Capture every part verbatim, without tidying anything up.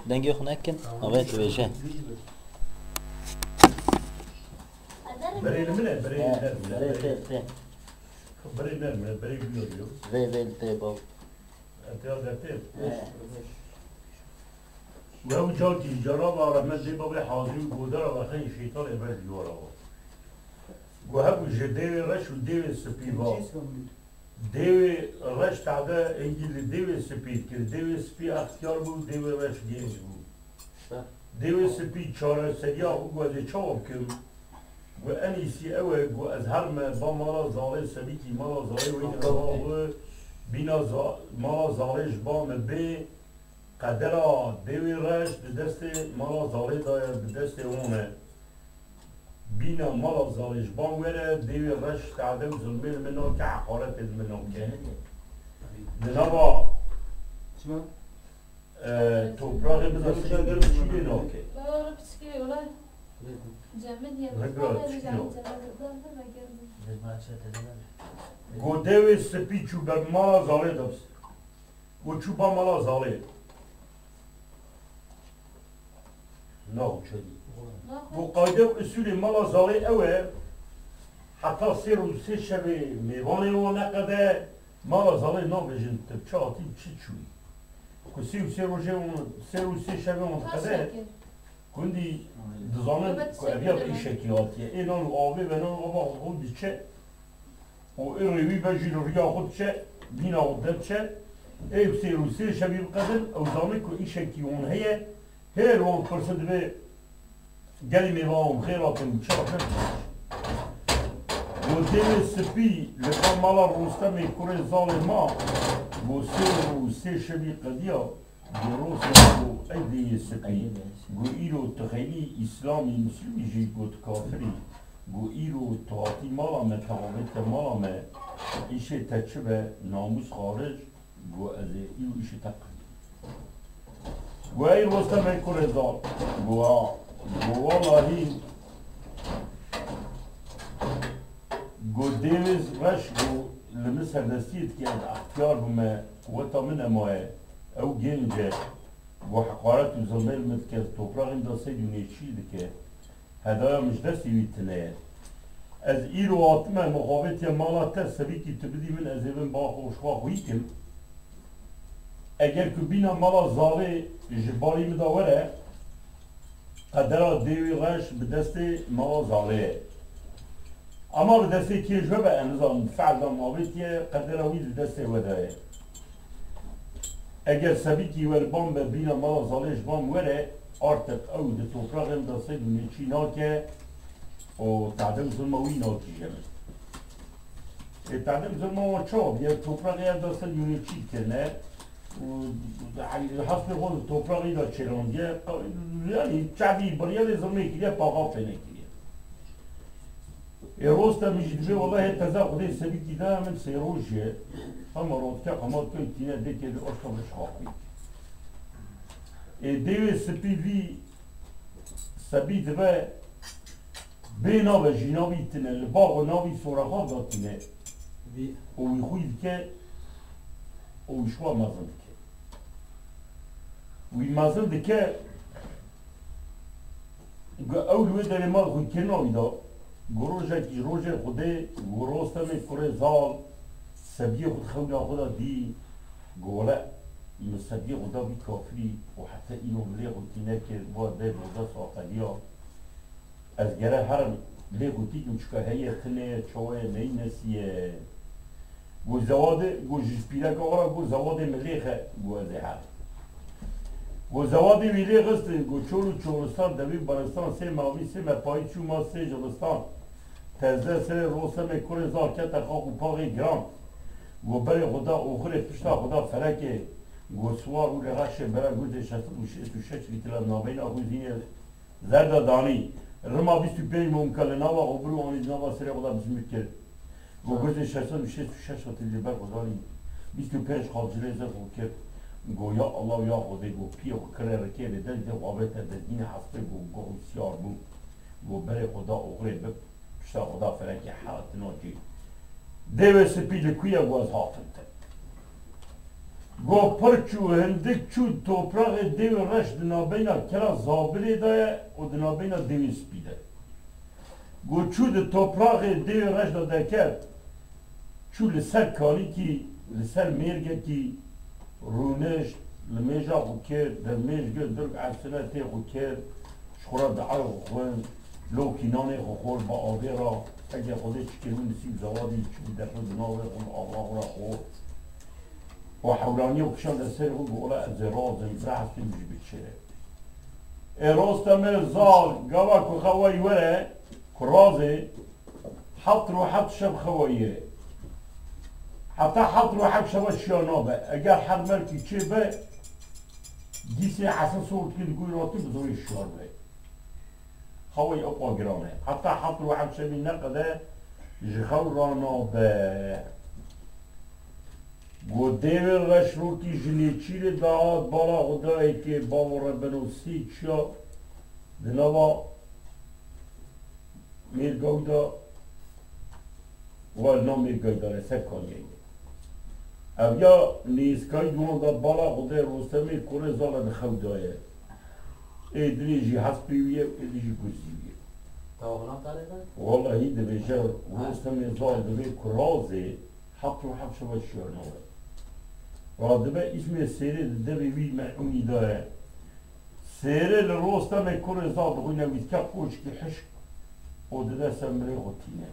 Dengê xwe nekin, avê dibêje. Berê li min e, berê He, nerm e, berê berê. tê, tê. Berê nerm e, berê guloriyo. Vê, vê li tê bav. Etiya dertê. He. Û ew carkî ji carava rehmet dê babê hazî û godara vexeyî şeytanê ber dîwara wa. Gu hebû ji dêwê reş û dêwê spî va. Dêwê reş tade engî li dêwê spî dikir. Dêwê spî extiyar bû, dêwê reş genc bû. Dêwê spî çareseriya xwe gu ez ê çawa bikim? Gu en îsî ew e, gu ez herme ba mala zalê sebîkî mala zalê wê ava xwe bîna za-, mala zalê ji ba min bê. Qedera dêwê reş di destê mala zalê de ye, di destê wan e. Bîna mala zalê ji ban were, dêwê reş tade û zilmê li min nake, heqaretê li min nake. Di nava, Çima? e, topraxê min de sî çî lê nake. Baba, piçkê, yola. Cemil diye. Rega, çî yok. Go dêwê spî çû ber mala zalê de. Got çû ba mala zalê. Naxwe çêdî. Got qayde û usulê mala zalê ew e, heta sê roj sê şevê mêvanê wan neqede, mala zalê nabêjin tu bi çi hatî, bi çi çûyî. Ku sê û sê rojê wan, sê roj sê şevê wan diqede, Gundî dizanin ku ev ya îşekî hatiye. Ê nan û avê ve nan ava xwe diçe û ê rêwî ve jî li riya xwe diçe, bîna xwe derdiçe. Ê sê rû sê şevî biqedin, ew zanin ku îşekî wan heye. Hêr wan pirsin dibe gelî mêva wan xêr hatin û çi hatin. Got dêwê spî li ba mala Rostemê kurê zalê ma, got sê rû sê şevî qediya. Got Rostem, got ey dêyê spî, got îro tu xeynî îslamî, muslimî jî, got tu kafirî, got îro tu hatî mala me, tu avête mala me, îşê te çi be, namûs xaric, got ez ê îro îşê te qedînim. Got ey Rostemê kurê zal, got a, got walahî, got dêwê reş, got li min serdestiyê dike, ez extiyar bûme, quweta min nemaye. Ew gênc e, got heqaret û zilmê li min dike, di topraxê min de seyd û nêçî dike. Hedaya min ji destê wî tune ye. Ez îro hatime mixabêtiya mala te, sebîkî tu bidî min, ez ê bin ba xwe û ji xwe xwî kim. Eger ku bîna mala zalê ji barî min de were, qedera dêwî reş bi destê mala zalê ye. Ama bi destê kê ji we be, em nizanin, fe'l de mabêtiye, qedera wî di destê we de ye. Eger sebîkî we li ban be, bîna mala zalê ji ban were, artık ew di topraxê min de sed û nêçî nake û tade û zilma wî nakîje min. Ê tade û zilma wan çawa bûye? Topraxê ev de sed û nêçî dikirine û hespê xwe di topraxê de çêrandiye. Yanî çavî biriye lê zilmê kiriye, paxa pê nekiriye. Ê Rostemî jî dibê, wela hê teze Xwedê sebîkî da min sê roj e. Hema rotke qemat kewtîne dêkê li aşka bi şaxî. Ê dêwê spî vî sebî dibe bê nabe jî navî tine, li bax û navî sorexa da tine. Vî. Û wî xwî dike û wî şwa mezin dike. Wî mezin dike, Got ew li wê derê mal xwe kirina wî da. Got rojekî ji rojên Xwedê, got Rostemê kurê zal, sebiyê xwe di xewna xwe de dî. Got wele min sebiyê xwe da vî kafirî û heta îro min lê xwe tîne kir, va dê boda saqeliya. Ez gere herim lê xwe tîkim çika heye tine, çawa ye, neyî nesiye. Got zewadê, got ji pîreka xwe re, got zewadê min lê xe, got ez ê herim. Got zewadê wî lê xistin, got çol û çolistan, devî beristan, sê mavî, sê me payîz çû ma sê zimistan. Teze serê Rostemê kurê zal kete xak û paxê giran. Got berê xwe da oxirê, pişta xwe da ferekê. Got siwar û lê rexşê bera gurzê şeş sed û şêst û şeş lître navbeyna xwe zînê Zerda danî, rima bîst û pênc momka li nava xwe bir û anî di nava serê xwe de bizmît kir. Got gurzê şeş sed û şêst û şeş hatî li ber xwe danî, bîst û pênc qap cilê zer xwe kir. Got ya Allah ya Xwedê, got piyê xwe kirê rikê lê dest dê xwe avête destgînê hespê, got goh û siyar bû. Got berê xwe da oxirê bi pişta xwe da ferekê heratino cî. Dêwê spî li ku ye, got ez hatim te. Go pir çû, hindik çû topraxê Dêwê Reş di navbeyna Kira Zabilê de ye û di navbeyna Dêwê Spî de. Go çû di topraxê Dêwê Reş de deket, çû li ser kalîkî, li ser mêrgekî rûnişt, limêja xwe kir, demêj girt, dirk efsine tê xwe kir, ji xwe re dua xwe xwend, lokî nanê xwe xwar bi avê re, heke Xwedê çi kir wî nisîb zewadî çi bû derxist bi navê xwe, bi ava xwe re xwar. Û hewraniyê û kişan de serê xwe got, wela ez ê razim, bira hestê min jî biçêre. Ê Rostemê Zal, gava ku xewayî were, ku razê, heft roj heft şev xewayî ye. Heta heft roj heft şeva şiya nabe. Eger her merkî çê be, dîsê hesen sor dikin, goy ratî bi zorê şiyar be. Xewayî ewqa giran e. Heta heft roj heft şevî neqede ji xew ranabe. Go Dêwê Reş rokî ji Nêçîrê dihat bala xwe dayê kê bavo re beno sê çiya di nava mêrga wî de, wa li nav mêrga wî de ne ser kaliyê. Ev ya nêzkayî di wan de bala xwe dayê Rostemê Kurê Zal e di xew daye. Ê dilê jî hespê wî ye, ê dilê jî gurzî wî ye. Wellahî dibêje Rostemê Zal divê kurazê heft û heft şeva şiyar nabe. Radibe îsmê Sêrê di devê wî melûnî de ye. Sêrê li Rostemê Kurê Zal dixwîne wî dike qoçkî hişk û dide ser mirê xwe tîne.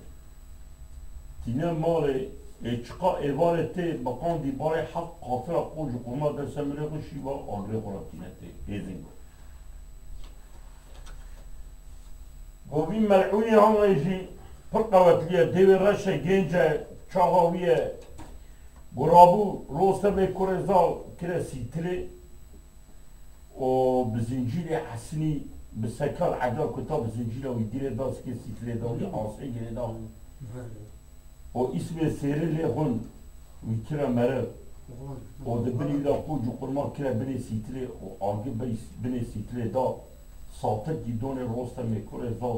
Tîne malê, ê çiqa êvarê tê biqandî barê heft qatira qoç û qurma der ser mirê xwe şîva agirê xwe re tîne tê. Hêzên xwe. Govî melûnî hanê jî pir qewetliye, Dêwê Reşe gênce çaxa wî ye. Go rabû Rostemê Kurê Zal kire sîtilê û bi zincîrê hesinî bi sekal eda kuta bi zincîra wî girê da, sikê sîtilê da wî asê girê da. Û îsmê Sêrê lê xwend, wî kire meriv. Û di binî wî de qoc û qurma kire binê sîtilê û agir binê sîtilê da. Satikî donê Rostemê Kurê Zal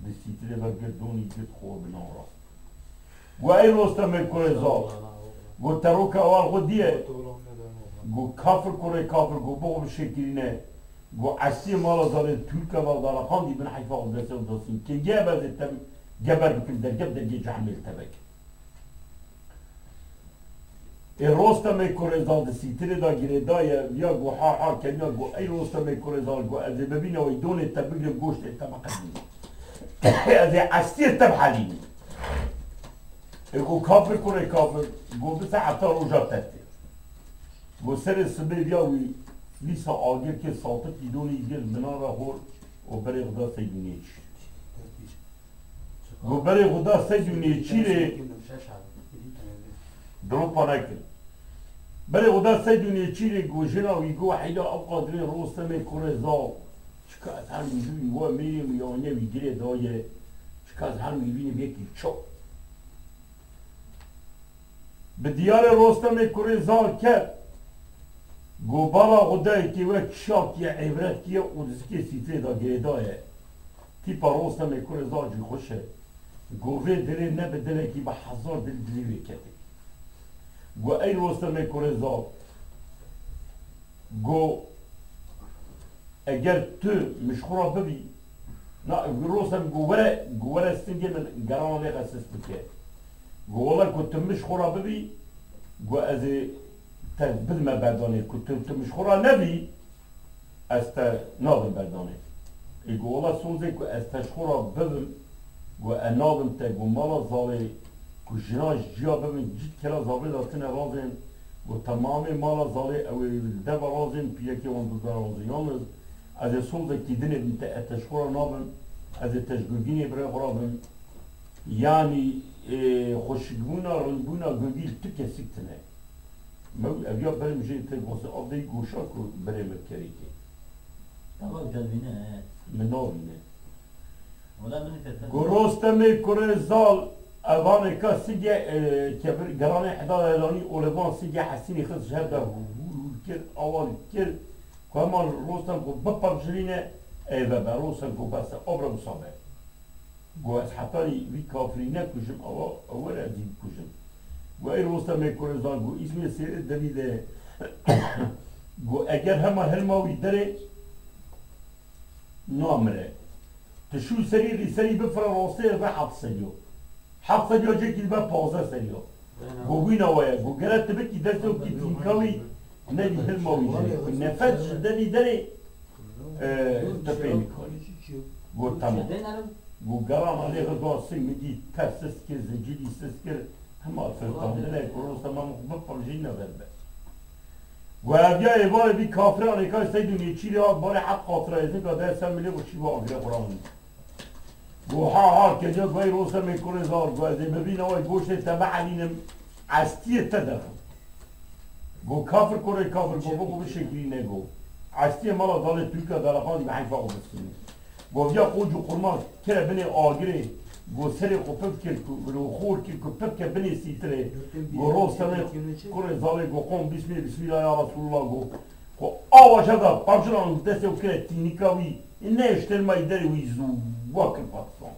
di sîtilê de girt donî girt xwe bi nan re. Got ey Rostemê Kurê Zal, got te roka ewal xwe diye. Got kafir kurê kafir, got bixwe bişêkirîne. Got esliyê mala Zalê Tûrke ve daraxandî bin heyfa xwe destê xwe dasîn. Kengê ev ez ê te geber bikim dergev dergê cehmê li te vekim. Ê Rostemê Kurê Zal di sîtirê de girêdaye, viya got ha ha keniya, got ey Rostemê Kurê Zal, got ez ê bibîne wey donê te bigrim goştê te biqedînim. Ez ê estiyê te bihelînim. Ê got kafir kurê kafir, got bi saeta roja te tê. Got serê sibê viya wî dîsa agir kê satikî donî gir binan re hol û berê xwe da Seydû Nêçîr. Got berê xwe da Seydû Nêçîrê. Dropa nekir. Berê xwe da Seydû Nêçîrê, got jina wî got heyda ew qadirê Rostemê kurê Zal. Çika ez her wî bî wa mêrê min ya ne wî girê daye. Çika ez her wî bînim yekî ço. Bi diyarê Rostemê kurê Zal ket. Go bala xwe dayikê we kişakiye, êvret kiye û di zikê sîtirê de girêdaye. Tîpa Rostemê kurê Zal jî xweş e. Go vê dilê ne bi dilekî bi hezar dil dilê wê kete. Go ey Rostemê kurê Zal. Go eger tu min ji xwe re bibî, na, Rostem go were, go were singê min gerana lê xesis bike. Go wele ku tu min ji xwe re bibî, go ez ê te bidime berdanê. Ku tu, tu min ji xwe re nebî, ez te nadim berdanê. Ê go wele sozê ku ez te ji xwe re bibim, go ez nadim te, go mala Zalê, ku jina ji ciya bibin, cît kira Zalê de tine razên, go temamê mala Zalê ew ê li deva razên, pîrekê wan dida razê. Yalnız ez ê sozekî dinê bim te, ez te ji xwe re nabim, ez ê te ji Gurgînê birê xwe re bim. Yanî, ê, xweşikbûna, rindbûna Gurgî li tu kesik tine. Mew ev ya berê min jê te gose, av dey goşa ku berê min kerê kê. Tamam, te dibîne, he. Min navîne. Wela min kete. Go Rostemê kurê Zal, evanê ka sigê, e, kebir, geranê heda elanî, olevan sigê hesînî xist ji hev de hûr hûr kir, awa kir, ku hema Rostem ku bipevjirîne, ê vebe, Rostem ku bes e, obra wisa be. Go ez hetanî vî kafirî nekujim, awa, ew were ez ê bikujim. Go ey Rostemê kurê Zal, go îsmê Sêrê devî de Go eger hema hilma wî derê namire. Tu şû serî rî serî bifire rastê ve heft serî yo. Heft serî yo cekî dibe pazdeh serî yo. Go wîna we ye. Go gere tu bikî destê û kî tîmka wî nedî hilma wî derê. Ku nefes ji devî derê, e, tu pê nikarî. Go temam. Go gerana lê xwe go sing min dî tev siz kir, zincîrî siz kir. Hema firtandine ku rosta me bipirjî ne ver be. Go eviya êvarê vî kafiranê ka Seydû Nêçîrê hat barê heft qatira êzin ka der ser milê xwe şîva agirê xwe ramî. Go ha ha kece go ey Rostemê kurê zar go ez ê bi vî neway goştê te bielînim, estiyê te derxim. Go kafir kurê kafir go bigo bişekilî ne go. Estiyê mala dalê Tirka derexan be heyfa xwe bistînî. Go viya qoc û qurma kire binê agirê, go serê xwe piv kir ku, go xor kir ku piv ke binê sîtirê, go Rostemê kurê zalê go qom bismî, bismîla ya Resulullah go. Xwe awa jeda pavcilan destê û kire tînika wî, nehiştir may derê wî zûwa kir Pakistan.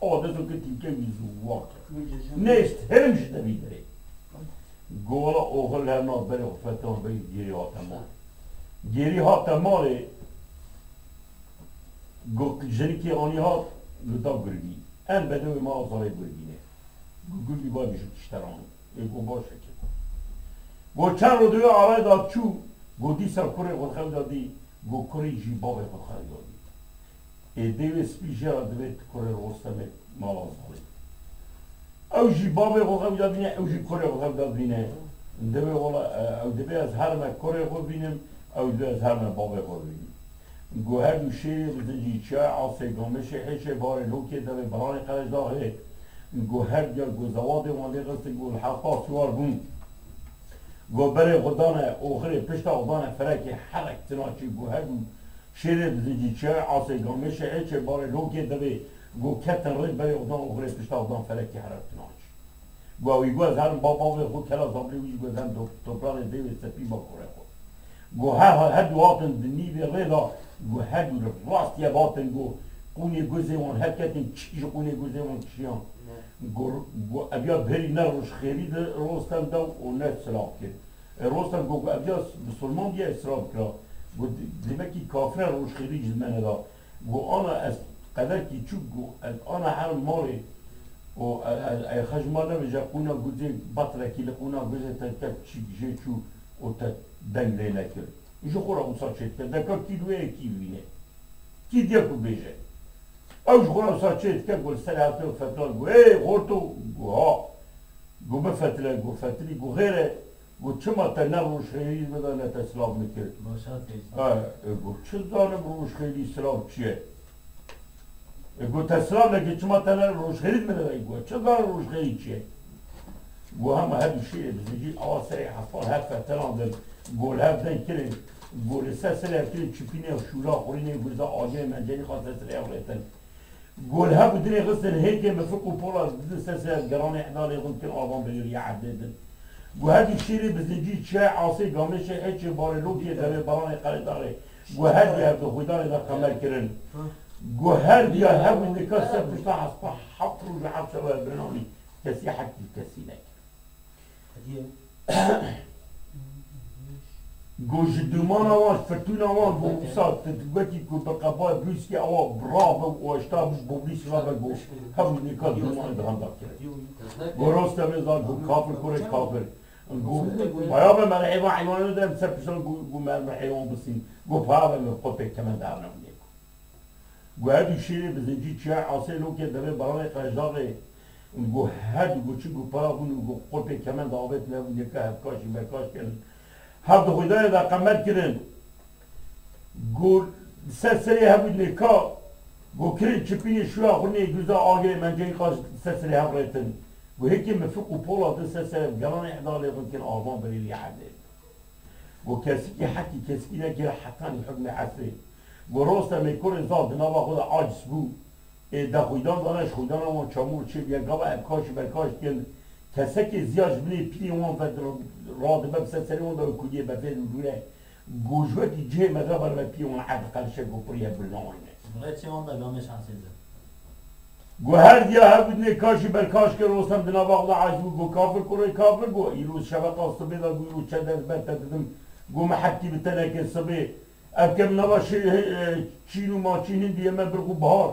Awa destê û kir tînike wî zûwa kir. Nehişt herim ji devî derê. Go wela oxir her nav berê xwe fetan bey gêrî hate malê. Gêrî hate malê. Go jinikê anî hat, go da gurgî. Em bedewê me azarê gurgî ne. Go gurgî va bijû tişteran. Ê go baş e keko. Go çend roj dû arayê da çû, go dîsa kurê xwe xew da dî, go kurê jî bavê xwe xew da dî. Ê dêwê spî jê re divê tu kurê Rostemê mala zalê. Ew jî bavê xwe xew da bîne, ew jî kurê xwe xew da bîne. Divê wela, e, ew divê ez herime kurê xwe bînim, ew divê ez herime bavê xwe bînim. Go her du şêrê bi zincî çiyayê asê, gamêşê hêşê barê lokê devê beranê qerejdaxê. Go her diya go zewadê wan lê xistin, go li hewta siwar bûn. Go berê xwe dane oxirê pişta xwe dane ferekê herek tinaçî, go her du şêrê bi zincî çiyayê asê, gamêşê hêşê barê lokê devê, go ketin rê berê xwe dan oxirê pişta xwe dan ferekê herek tinaçî. Go wî go ez herim ba bavê xwe kela zabilê wî jî go ez herim do-, topranê dêwê sepî ba kurê xwe. Go her, her du hatin di nîvê rê de, go her du li rastiye hatin, go qûnê guzê wan her ketin çî ji qûnê guzê wan kişiyan. Go, go eviya berî ne roj xêrî di Rostem de û ne silav kir. E, Rostem go, go eviya misilman diye silav kira. Go di-, demekî kafire roj xêrî ji me neda. Go ana ez qederkî çûk go ez ana herim malê û e, e, e, xejma nebêje qûna guzê batrekî li qûna guzê te ket çîk jê çû û te deng lê nekir. Ji xwe re wisa çê dike. Deka kî li wê ye, kî li wî ne. Kî diye ku bêje. Ew ji xwe re wisa çê dike, go li ser hevdê fetal go, ê xorto, go ha. Go bifetile, go fetilî, go xêr e. Go çima te ne rojxêrî min da ne te silav min kir? Başa têj. Ha, e, go çi zanim rojxêrî silav çi ye? E, go te silav nekir, çima te ne rojxêrî min da? Go çi zanim rojxêrî çi ye? Go hema her du şêrê bi zincîr awa serê hespan hev fetelandin, go li hev deng kirin, go li ser serê hev kirin çipînê şûra xurînê, go za agirê mencenî xwe ser serê hev rêtin. Go li hev û dinê xistin hêkê mifik û pola didin ser ser geranê hidalê xwe dikin avan bêriya erdê din. Go her du şêrê bi zincîr çiyayê asê, gamêşê hêçê barê lokê devê baranê qerêdarê. Go her du hev di xwîdanê de qemer kirin. Go her diya hev û nika ser pişta hespa heft roj û heft şev birinanî kesî hekî kesî nekir. Go ji dûmana wan, firtûna wan, go wisa tu wekî ku bi qebaya brûskê awa rabe û eşta bi boblîs rabe, go hev û nêka dûman di handa kire. Go Rostemê zar, go kafir kurê kafir. Go baya be me heyvan heywanê de em ser piştan, go, go me heywan bisîn. Go paya be me xwe pêk kemen de hevne nêko. Go her du şêrê bi zincîr çiyayê asê lokê devê beranê qerejdaxê. Go her du go çi go para bûn û go qurpê kemend avêtin hev û nêka hevkaşî berkaş kirin. Hev di xwîdanê de qemer kirin. Go ser serê hev û nêka go kirin çipînê şûya xwe nê guza agirê menceyî qaş ser serê hev rêtin. Go hêkê mifik û pola din ser serê geranê hidalê xwe kin arvan berî lê erdê. Go kesikî hekî kesikî nekir hetanî hukmê esrê. Go Rostemê kurê zal di nava xwe de aciz bû. Ê de xwîdan dane ji xwîdana wan çamûr çêbiye. Gava ev kaş û berkaş dikin. Kesekê ziya ji binê pîlê wan ve radibe bi ser serê wan de û kuliyê befê dûre. Go ji wekî cihê me de berve pîlê wan erd qerişe go piriye birna wayne. Rêçê wan de gamê şansê de. Go her diya hebû dinê kaşî berkaş kir, Rostem di nava xwe de aciz bû, go kafir kurê kafir, go îro şeveqa sibê de, go îro çend ez ber te didim, go me heptî bi te neke sibê. Ev ke min nava şê-, e, çîn û maçîn hindî ye me bir xwe bihar.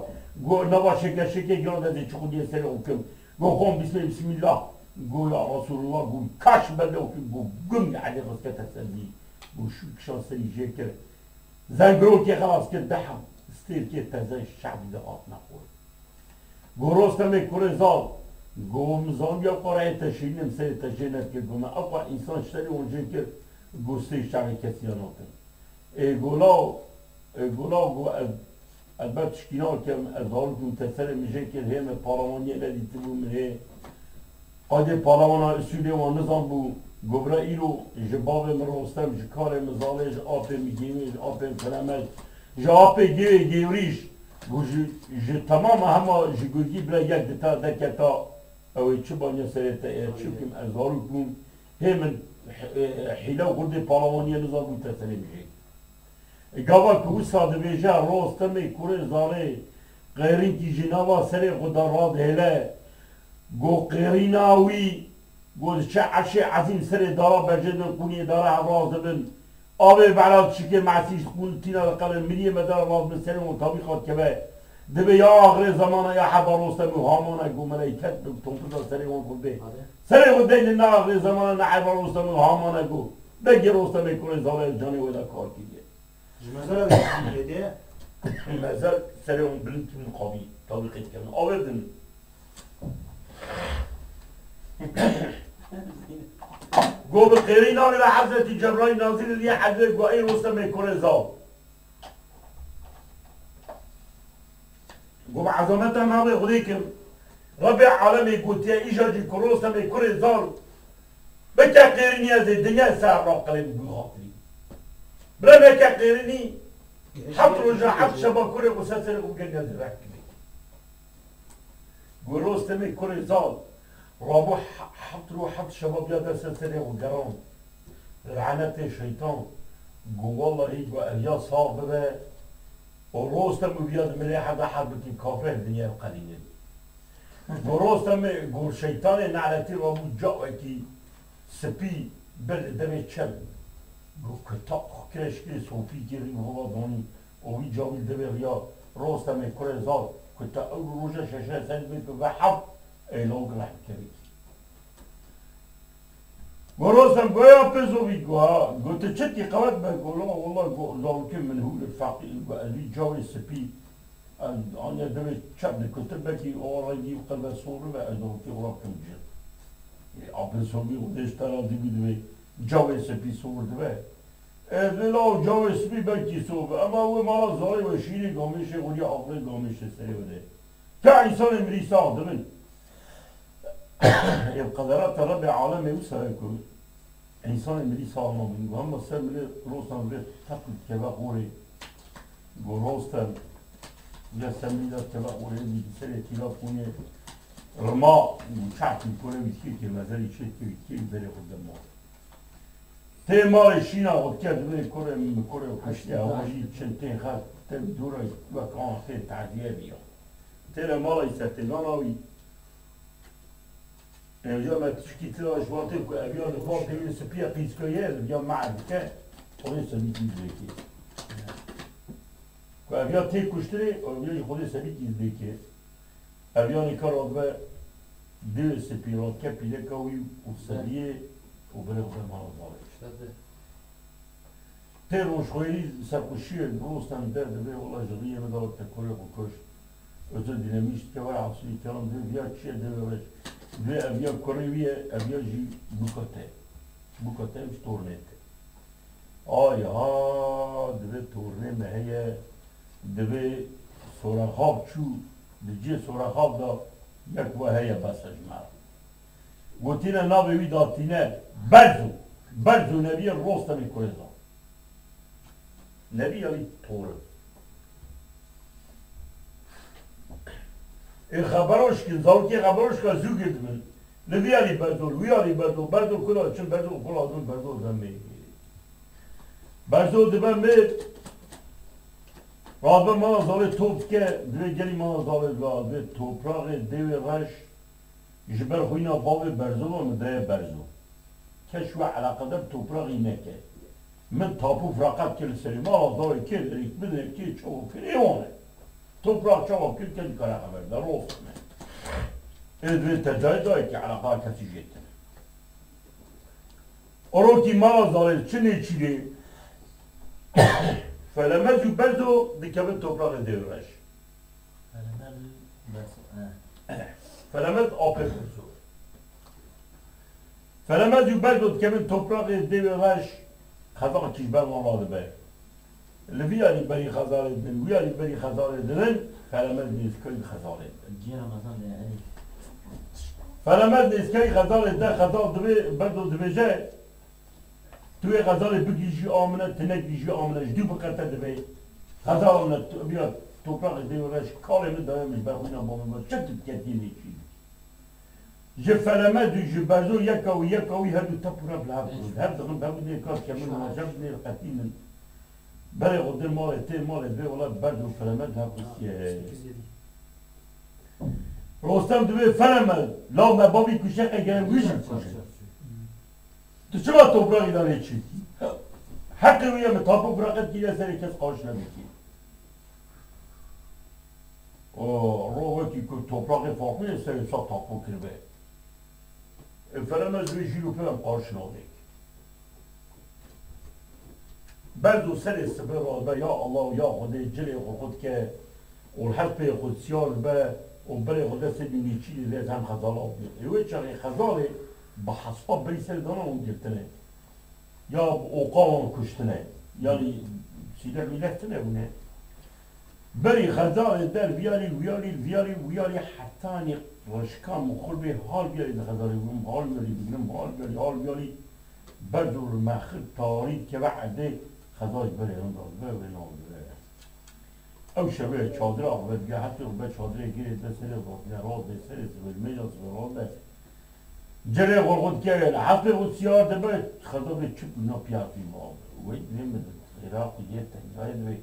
Go nava şeke şekê giran de dê çi xwe diye serê xwe kim. Go xwe bismê bismillah. Go ya Resulullah, go kaş berde xwe kim, go gum ya Elî rizkete ser dî. Go şû kişan serî jê kir. Zengirokê xelas kir, deh stêrkê teze şe'bî de hatina xwe. Go Rostemê kurê zal, go min zandiya ku reyê te şîrîn e, min serê te jê nedikir, go me ewqa însan ji serê wan jê kir, go stêr şe'bê kesî ya nakin. Ê go law, ê go law, go ez, ez ber tişkî nakim, ez zarok im, te serê min jê kir, hê me palawaniyê nedîtibû, min hê Qadê palawana Isûlê wan nizanbû, go bira îro ji bavê min Rostem, ji karê min Zalê, ji apê min Gêwî, ji apê min Filemel, ji apê Gêwê Gêwrîş, go ji, ji temama hema ji gurgî bira yek dita deketa, ew ê çi banya serê te, ê çi bikim, ez zarok bûm, hê min, e, hîle û xurdê palawaniyê nizanbû te serê min jê. Gava ku wisa dibêje, Rostemê kurê Zalê qêrînkî ji nava serê xwe de radihêle, go qêrîna wî, go diçe erşê ezîm serê dara berjê din, qûniyê dara hev rast dibin. Avê bela çikê mesî ji qûn tîna diqelin, miriyê me dara rast bin, serê wan tawî qat keve. Dibê ya axirê zamana ya heba Rostem û Haman e, go meleyket bi tompuza serê wan xwe bê. Serê xwe deyne ne axirê zamana ne heba Rostem û Haman e, go. Begê Rostemê kurê Zalê canê wê de kar kiriye. Ji mezela wê çi diyê de? Mezel serê wan bilind kirin qabî, tawî qêt kirin. Avê din. Go bi qêrî navê de Hezretî Cebraîl nazîl diye, Hezretî go ey Rostemê kurê Zal. Go bi ezameta navê Xwedê kim. Rebê alemê gotiye, îja jî ku Rostemê kurê Zal bike qêrînî, ez ê dinya ser raqilê bi xatirî. Bira neke qêrînî, heft roja heft şeva kurê xwe ser serê xwe bike, ez ê rek bike. Go Rostemê kurê Zal, rabû he-, heft roj heft şeva biya der ser serê xwe geran. Lanetê şeytan, go wellahî go ev ya sax bibe, û Rostem û viya di milê heda herbikî kafir dinya qelînin. Go Rostemê, go şeytanê neletî rabû cawekî spî bir li devê çem. Go kuta xwe kire şikirê sopî kir rî hova danî û wî cawî li devê riya Rostemê kurê Zal kuta ew roja şeşe ser bê ku ve heft ey lawik rehm kevekî. Go Rostem go ya pê zovî go ha, go tu çi dikî qewet be, go la wela go zarokê min hûr ir feqîr, go ez vî cawê spî, ez aniya devê çep dikutir, belkî o rengî qirve sor be, ez zarokê xwe bikim cil. Ê, apê sovî xwe dê ji te razî bî, divê cawê spî sor dibe. Ez vê la cawê spî belkî sor be, ema wê mala zarê we şîrê gamêşê xwe ya aqilê gamêşê serê we de. Ka însanê mirî sax dibin. Ê qederata Rebbê alemê wisa ye ku însanê mirî sax nabin. Go hema ser milê Rostem vê teq dikeve xorê. Go Rostem ya ser milî de dikeve xorê, dî bi serê tîla qûnê rima û çaxkî kore wî dikir kê mezelî çê dikir kê berê xwe de ma. Tê malê şîna xwe dike, divê kurê min bi kurê xwe kuştî hewajî çin tên xelk te dûra wek an tê tediye biya. Têne mala îsetêgana wî. Evya me tişkî tira ji wan tê ku evya li xwe pêyê spiya qîzkeye, evya me dike, Xwedê sedî qîz vekê. Ku evya tê kuştirê, evya jî Xwedê sedî qîz vekê. Evya nîka radibe dê spî radike pîleka wî û seriyê û berê xwe mala zalê. Tê rojxwêrî serxweşiyê Rostem derdibê, wela ji riyê min de wek te kurê xwe kuşt. Özel dinamîş dike were asûlî kelam dibê viya çi ye dibê rej. Dibê ev ya kurê wî ye, ev ya jî bûka te. Bûka te ew ji tornê te. Ay ha, dibê tornê me heye, dibê Sorexav çû, di cihê Sorexav de yek we heye bes e ji me re. Gotîne navê wî datîne Berzo. Berzo Nebiyê Rostemê Kurêzan. Nebî yanî tor e. Ê xeberoşkin, zarokê xeberoşka zû girdimin. Li vî alî Berzo, li wî alî Berzo, Berzo kula çin, Berzo kula zûn, Berzo demê. Berzo dibe mi, Rabe mala zalê top dike, divê gelî mala zalê dibe, divê topraxê dêwê reş ji ber xwîna bavê Berzo ve min daye Berzo. Kes ji we eleqedar bi topraxî neke. Min tapo firaqat kir li serê mala zalê kê derî bidine kê çawa kir ê wan e. Toprax çawa kir kes nikare xeber bide, rost me. Ê divê te dayê dayê kê eleqa kesî jê tine. Orokî mala zalê çi nêçîrê? Felemez û Berzo dikevin topraxê dêwê reş. Felemez û Berzo, he. Felemez apê Berzo. Felemez û Berzo dikevin topraxê dêwê reş, xezal kî ji ber wan radibe. Li vî alî berî xezalê didin, wî alî berî xezalê didin, Felemez nêzîkayî xezalê didin. Cihê Remezan de, Elî. Felemez nêzîkayî xezalê dide, xezal dibê, Berzo dibêje, tu wê xezalê bigihîjî a min e, tu negihîjî a min e, ji dû biqete divê. Xezal a min e, tu, viya topraxê dêwê reş kalê min daye min ji ber xwîna bavê min, çi tu diketiyê nêçîrî. Ji Felemez û ji Berzo yeka wî, yeka wî her du tep û rep li hev dikin. Hev dixin, hev nêka kemin û hev nêqetînin. Berê xwe dir malê tê, malê divê wela Berzo û Felemez hev xistiyê. Rostem divê Felemez, law me bavî kuşe qe gere wî jî bikuşe. Tu çima topraxî danê çîkî? Heqê wî ye, min tapo firaqet kiriye serê kes qarş nebikî. O, ro wekî ku topraxê farqlî ye, serê sa tapo kiribe. E, Felemez wê jîr û pê em qarş nadê. Berzo serê sibe radibe, ya Allah, ya Xwedê, cilê xwe xwe dike, û hespê xwe siyar dibe, û berê xwe destê dû nêçîrî lê hem xezala bûye. E, wê çaxê xezalê bi hespa berî serê dana hûn girtine. Ya bi oqa wan kuştine. Yanî sîleh mîleh tune bûne. Berî xezalê der viyarî, viyarî, viyarî, viyarî hetanî rişka min xurt bê hal viyarî di xezalê bûm, hal viyarî digrim, hal viyarî, hal viyarî. Berzo li mexir tarî dikeve erdê, xezal ji berê hunda dibe, wê nadibe. Ew şevê çadira axivê dige, hetê xwe be çadirê girê de serê xwe dine, radê serê sibê, li mêja sibê rade. Cilê xwe xwe dike, li hespê xwe siyar dibe, xezabê çi bûna piya fî bavê. Wey divê min di Iraq yê tengayê divê.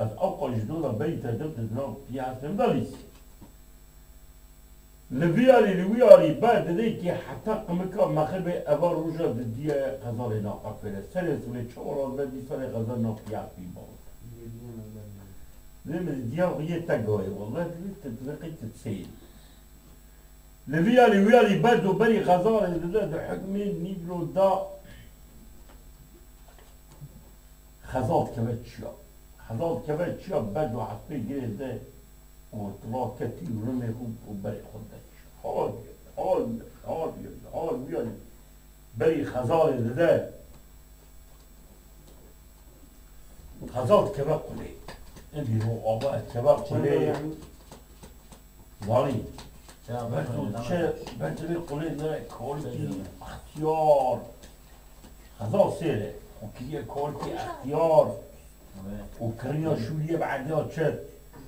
Ez ewqa ji do da berî te dib didina piya hespê min da lîsî. Li vî alî, li wî alî ber didê kê heta qimika mexribê eva roja didiye xezalê naqefêre. Serê sibê çawa radibe dîsa lê xezal na piya fî bavê. Divê min diya xwe yê te gayê, welleh divê te, divê qey te seyr. Li vî alî, wî alî Berzo berî xezalê dide di hukmê Nîvro da xezal dikeve çiya. Xezal dikeve çiya, Berzo hespê girê de û tila ketî û rimê xwe û berê xwe de çiya. Hal, hal, hal, hal, wî alî berî xezalê dide. Xezal dikeve qulê. Êdî ro ava dikeve qulê. Zanî. Berzo çi, Berzo vê qulê ne, kalkî extiyar. Xezal sêr e. Û kiriye kalkî extiyar. Û kirina şûliye bi erdê çet.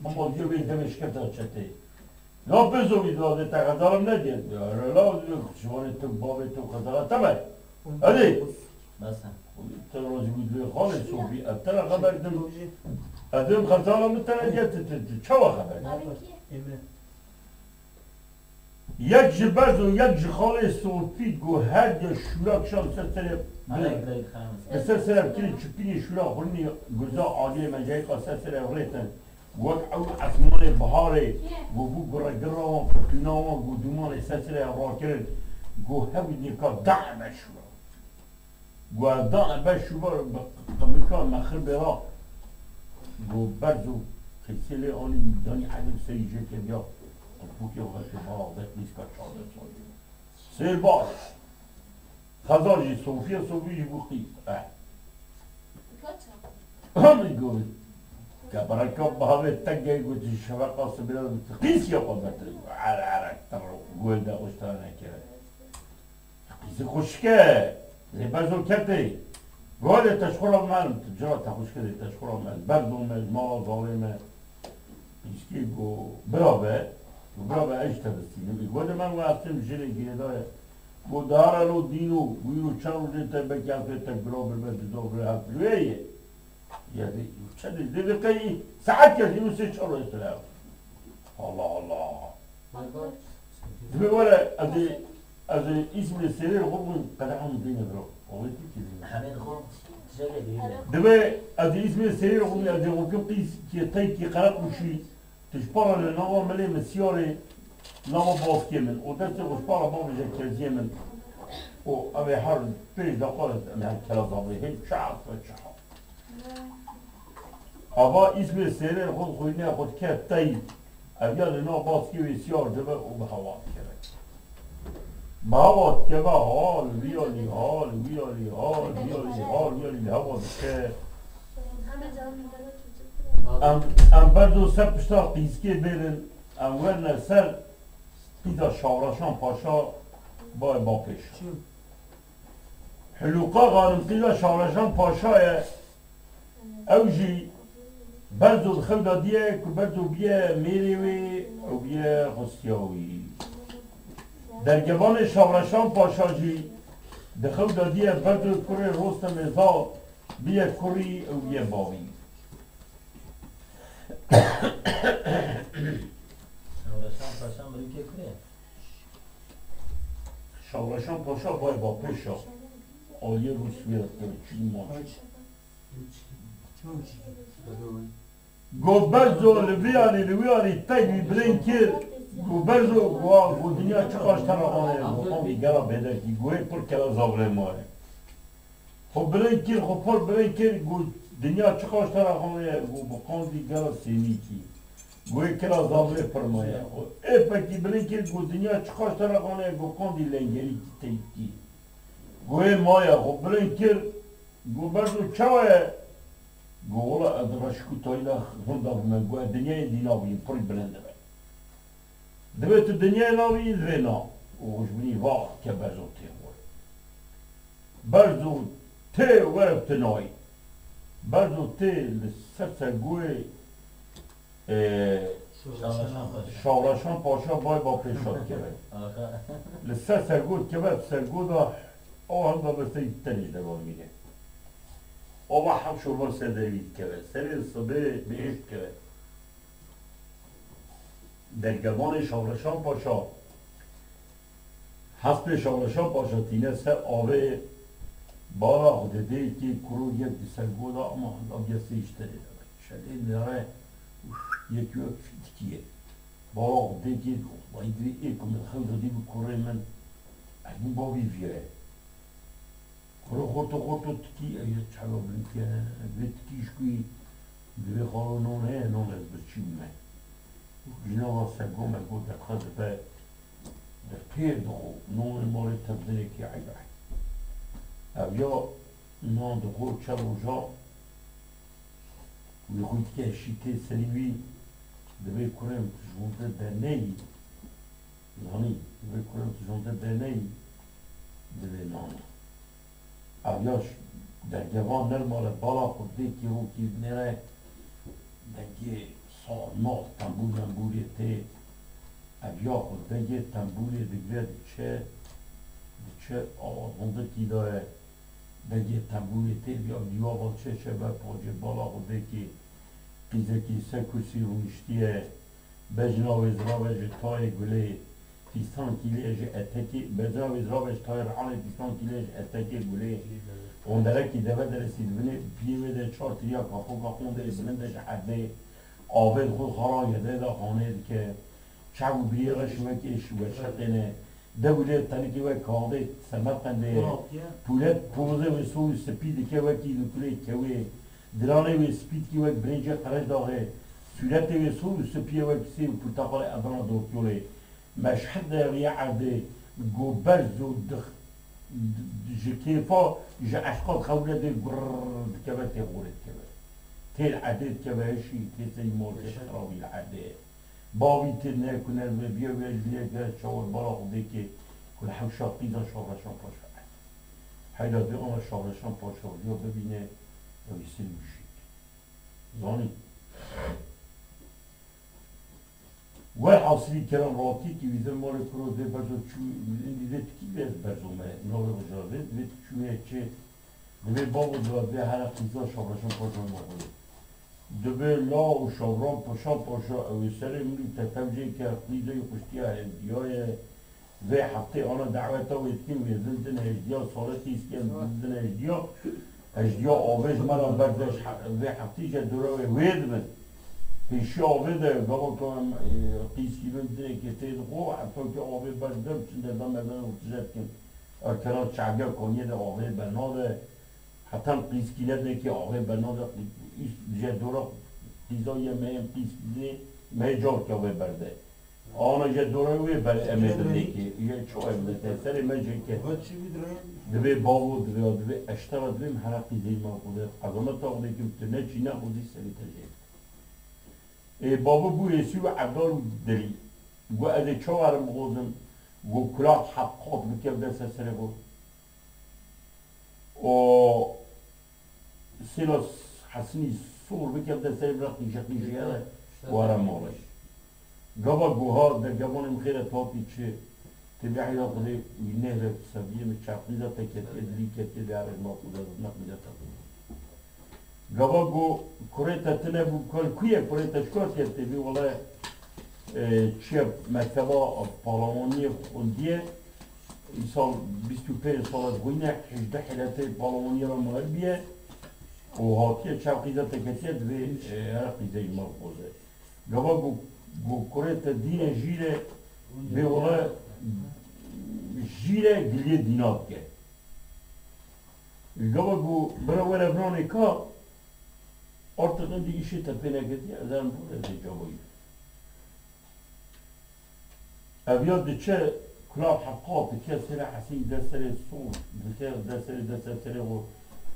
Mama diyo vê demê şikefta çetê. La Berzo vî dade te xezala min nediye. Ya, la, şivanê tu, bavê tu xezala te me. Hadi. Bes e. Te razî bû divê xalê Sofî, ev te re xeber dim. Ev dim xezala min te nediye, tu, tu, tu çawa xeber? Yek ji Berzo, yek ji xalê Sofî, go her diya şûra kişa li ser serê, li ser serê kirin çipînê şûra xurînê guza aliyê me, jayîqa ser serê rêtin. Wek ew esmanê biharê, go bû gure gira wan, firtûna wan, go dûmanê ser serê rakirin, go hevî nêka dae me şûra. Go ev dae me şûra bi qimika mexir bêra. Go Berzo qîsê lê anî, danî edib serî jê kediya. Qurpûkê xwe veke bala vek nîska çardeh salî. Sêr baş. Xezal jî Sofiye, Sofî jî bû qîs. Eh. Hemî got. Ke bereka bahavê te gey got, şeveqa sibê de got, qîs ya xwe bertir. Erek, erek, tir, gol de xwe ji te nekeve. Qîsê xweşik e. Lê Berzo ketê. Go lê te ji xwe re merim, tu cira te xweşik e, lê te ji xwe re merim. Berzo me, mala zalê me. Pîşkî got, bira be, got, bira be, ez ji te bistînim. Got, de me got, ez tim jilê girêdayê. Got, dara lo dîno, wî ro çar rojê te belkî ez pê te gula birbe, duza birbe, hev birbe ye. Ya dê, çendê, dê, dê qey saet ya, dê, sê çar wayê sere. Allah Allah. Dibê were, ez ê, ez ê îsmê sêrê xwe bûn, qedeham dêne biro. Oxê tu kî dêne. Hemê xwe, tiştekê dêne. Dibê, ez ê îsmê sêrê xwe bûn, ez ê xwe kim qîz kî, tey kî qereq û şî. Tu ji para li nava milê min siyarê, nava baskê min û destê xwe ji para bavêje keziyê min û ev ê her pênc deqa em her kela zavê hê çax ve çax. Ava îsmê sêrê xwe xwînê xwe dike tey. Ev ya li nav baskê wê siyar dibe û bi hewa dikeve. Bi hewa dikeve, ha li wî alî, ha li wî alî, ha li wî alî, ha li wî alî li hewa dike. Em, em berzo ser pişta qîzkê bêrin, em werine ser qîza Şavraşan Paşa, bayê bapêşa. Hilûqa xanim qîza Şavraşan Paşa ye. Ew jî berzo di xew de diye ku berzo biye mêrê wê û biye xustiya wî. Dergevanê Şavreşan Paşa jî di xew de diye berzo kurê Rostemê Zal biye kurî û biye bavî. Şavreşan Paşa mirîkê kurê? Şavreşan Paşa bay bapêşa aliyê Rûsiyê de çin maç. Go berzo li vî alî, li wî alî tey wî bilind kir. Go berzo, go, go dinya çiqas te re xanê, go qandî gera bêdekî, go hê pir kela zavlê maye. Xwe bilind kir, xwe pir bilind kir, go dinya çiqas te re xanê, go bi qandî gera sênîkî. Go hê kela zavlê pir maye. Xwe ê pekî bilind kir, go dinya çiqas te re xanê, go qandî lengerîkî teykî. Go hê maye, xwe bilind kir, go berzo çawa ye? Go wela ez di reşik û tayî de hunda bime, go ez dinyayê dî nabînim, pirî bilind dibe. Dibê tu dinyayê nabînî, divê na. Û ji binî vax ke berzo tê xwe. Berzo tê were tu nayî. Berzo tê li ser sergoyê, e, Şavreşan Paşa. Şavreşan Paşa bay bapêşa dikeve. Aha. Li ser sergo dikeve, sergo da o hemda bi serî tenê ji deva dimîne. Ava hemşo van ser dervî dikeve. Serê sibê bihêş dikeve. Dergevanê Şavreşan Paşa, hespê Şavreşan Paşa tîne ser avê, bala xwe didê kê kuro yek di sergo da ama hemda biya sê ji tenê de. Şedê nere yek wek fîtikî ye. Bala xwe didê kê, vay divê ê ku min xew de dî bi kurê min, ez bû bavî vî ye. Kuro xorto xorto tikî, ev yê çawa bilind kene, vê tikî ji ku divê xalo non heye, non ez birçî bûme. Jina va sergo mergo derxe dibe, di pêr dixo, nonê malê tevdinekî eyb e. Ev ya nan dixo çe roja, wî xwîtike şî tê serî wî, dibê kurê min tu ji hûn de derneyî, Zanî, vê kurê tu jonte derneyî, divê nana. Ev ya dergevan nermale bala xwe dê kî rokî nêre dengê sarnox tembûr membûrê tê. Ev ya xwe dengê tembûrê digire diçe, diçe awa zindikî de ye. Dengê tembûrê tê, ya dîwa va çe çe ber pacê bala xwe dê kî qîzekî ser kursî rûniştiye. Bejna wê zirave ji tayê gulê, fîstankî lê ji etekê, bejna wê zirave ji tayê rihanê, fîstankî lê ji etekê gulê. Onderekî deve deresî dibinê, piyê wê de çar tiriya kafoka qondê bilind e ji erdê. Avê xwe xara yedê de xanê dike. Çav û birî reş wekê ji weşeqê ne. Dew lê tenikê wek kağdê Semerqendê ye. Pûlet pozê wê sor û spî dike wekî li kulê kewê. Diranê wê spî dikî wek birêncê qereç daxê. Sûretê wê sor û spî ye wek sêv û porteqalê Edana Dokyolê. Meşhed de riya erdê, go berz û dix-, ji kêfa, ji eşqa xewle dê gurr dikeve tê xorê dikeve. Tê li erdê dikeve hişî, tê sey morkê xirabî li erdê. Bavî tê ne ku nerve biye wê ji lê gel çawa bala xwe dê kê ku li hewşa qîza Şavreşan Paşa erd. Heyda dê ana Şavreşan Paşa viya bibîne, ew ê sirî bijît. Zanî. Welhasilî kerem ratî kî wî zir malê kuro dê berzo çû, êndî dê tikî vê ez berzo me, navê xwe jî vê, vê çûye çê, Divê bavo diva divê here qîza Şabraşan Paşa mexwî. Divê la û Şabran Paşa Paşa ew ê serê min û tetev jê ke qîzê wî kuştiya hevdiya ye. Vê heftê ana daweta wê dikin, wê din din hejdiya salê qîzkiyan din din hejdiya. Hejdiya avê ji me re berde, ji he-, vê heftê jî dora wê wê dibin. Pêşiya avê de gava ku em, e, qîzkî bin dinekê tê dixwe, heta ku avê ber de biçin derda merdana û tije dikin. Erkera çagiya Konyê de avê bernade, heta qîzkî nedinekê avê bernade, îst dije dora qîza ye me yên qîzkî dinê, me yê carke avê berde. Ana je dora wê ber em ê bidinekê. Ye ço em de te serê me jê ke. Divê bavo, divê, divê eştera, divê me hera qîzeyî me xwede. Qezameta xwede kim tu ne çî ne xwezî serê te jê. Ê bavo bû êsî û evdar û dilî. Got ez ê çawa herim bixwazim. Got kula heft qat bike dest ser serê xwe. O Sêla Hesinî sor bike dest serê bira qîje qîje were mala. Gava goha dergevanê min xêre tatî çi. Tê biheyda Xwedê wî nehre seviyê min çar qîza te ketiye, dilî ketiye, dê erê ma Xwedê ne qîza te. Gava go kurê te tine bû, kal ku ye, kurê te çiqas ye, tê bî wele, e, çiye mekteba palawaniyê xundiye, îsal bîst û pênc sala dixwîne, hejdeh hêletê palawaniyê re mahir biye û hatiye çar qîza te ketiye, divê, e, her qîzeyî mal xweze. Gava go, go kurê te dîne jîre, bê wele jîre giliyê dîna dike. Gava ku bira were vinanê ka, artık indi îşê te pê neketiye, ez herim bore ez ê cavayî. Ev ya diçe kulav heqa dike serê Hesîn, dest serê sol dike, dest serê, dest serê xwe,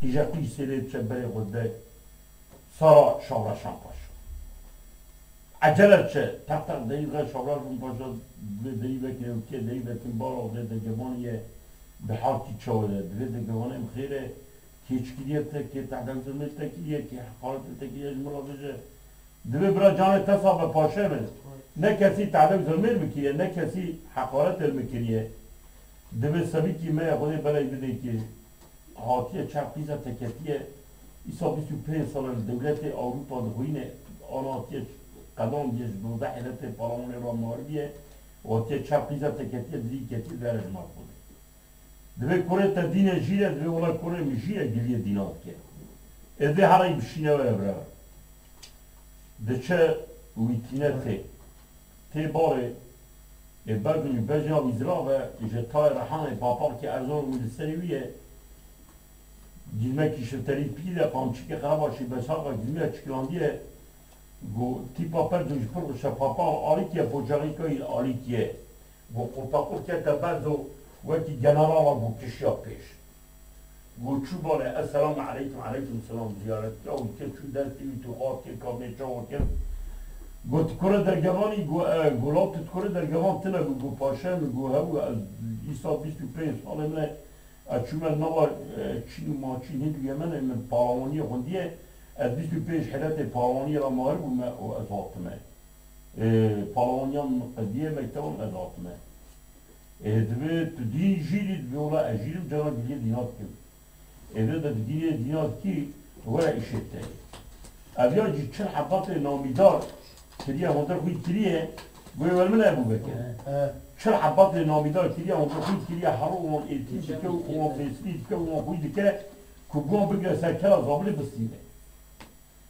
qîje qîj serê diçe berê xwe de. Sara Şavraşan Paşa. Ecele çi? Teq teq derî ve Şavraşan Paşa divê derî vekire û kê derî vekin bala vê degevanê ye bi halkî çawa de. Divê degevanê em xêre kê çikiriye te, kê tehdê zilmê te kiriye, kê heqaretê te kiriye ji min re bêje. Divê bira canê te sax be paşê min. Ne kesî tehdê zilmê li min kiriye, ne kesî heqaretê li min kiriye. Divê sebîkî me ye Xwedê belay bidê kê. Hatiye çar qîza te ketiye, îsa bîst û pênc sal e li dewletê Ewropa dixwîne, ana hatiye qedan diye ji dozde hêletê palawanê re maliye û hatiye çar qîza te ketiye, dilî ketiye, dere ji mal xwe de. Divê kurê te dîne jîre, divê wela kurê min jîre giliyê dîna dike. Ê vê herayî bişîne were bira. Diçe wîtîne tê. Tê barê, ê berdû bejna wî zirav e, ji tayê Rehanê papakê erzan wî li serê wî ye. Gizmekî şilterî pîl e, qamçikê qerebaşî besaqa gizmiya çikilandiye. Go tîpa perdû ji pir şefapa alîkiye, poçaxîka wî alîkiye. Go qurtaqur kete berzo wekî generala go kişiya pêş. Go çû bale, "Esselamu aleykum." "Aleykum selam." Ziyaret ya û ke çû destê wî tu xwar kir, kamê çawa kir. Go tu kure dergevanî, go e, go la tu kure dergevan tine, go, go paşe min, go hew, ez îsa bîst û pênc salê min e, ez çûme nava, e, çîn û maçîn hindî Yemenê min palawaniyê xwindiye, ez bîst û pênc hêletê palawaniyê re mahir bûme û ez hatime. E, palawaniya min qediye, mekteba min ez hatime. Ê, divê tu dîn jîrî, divê wela ez jîrim, cara giliyê dîna dikim. Ê, vê de digiliyê dîna dikî, were îşê te. Ev ya jî çil hebatê namîdar kiriye, hundir xwî kiriye, goyê wer min Ebû Bekir. He. Çil hebatê namîdar kiriye, hundir xwî kiriye, hero wan êtî dike û wan bêsilî dike û wan xwî dike, ku bi wan bigire ser kela zabilê bistîne.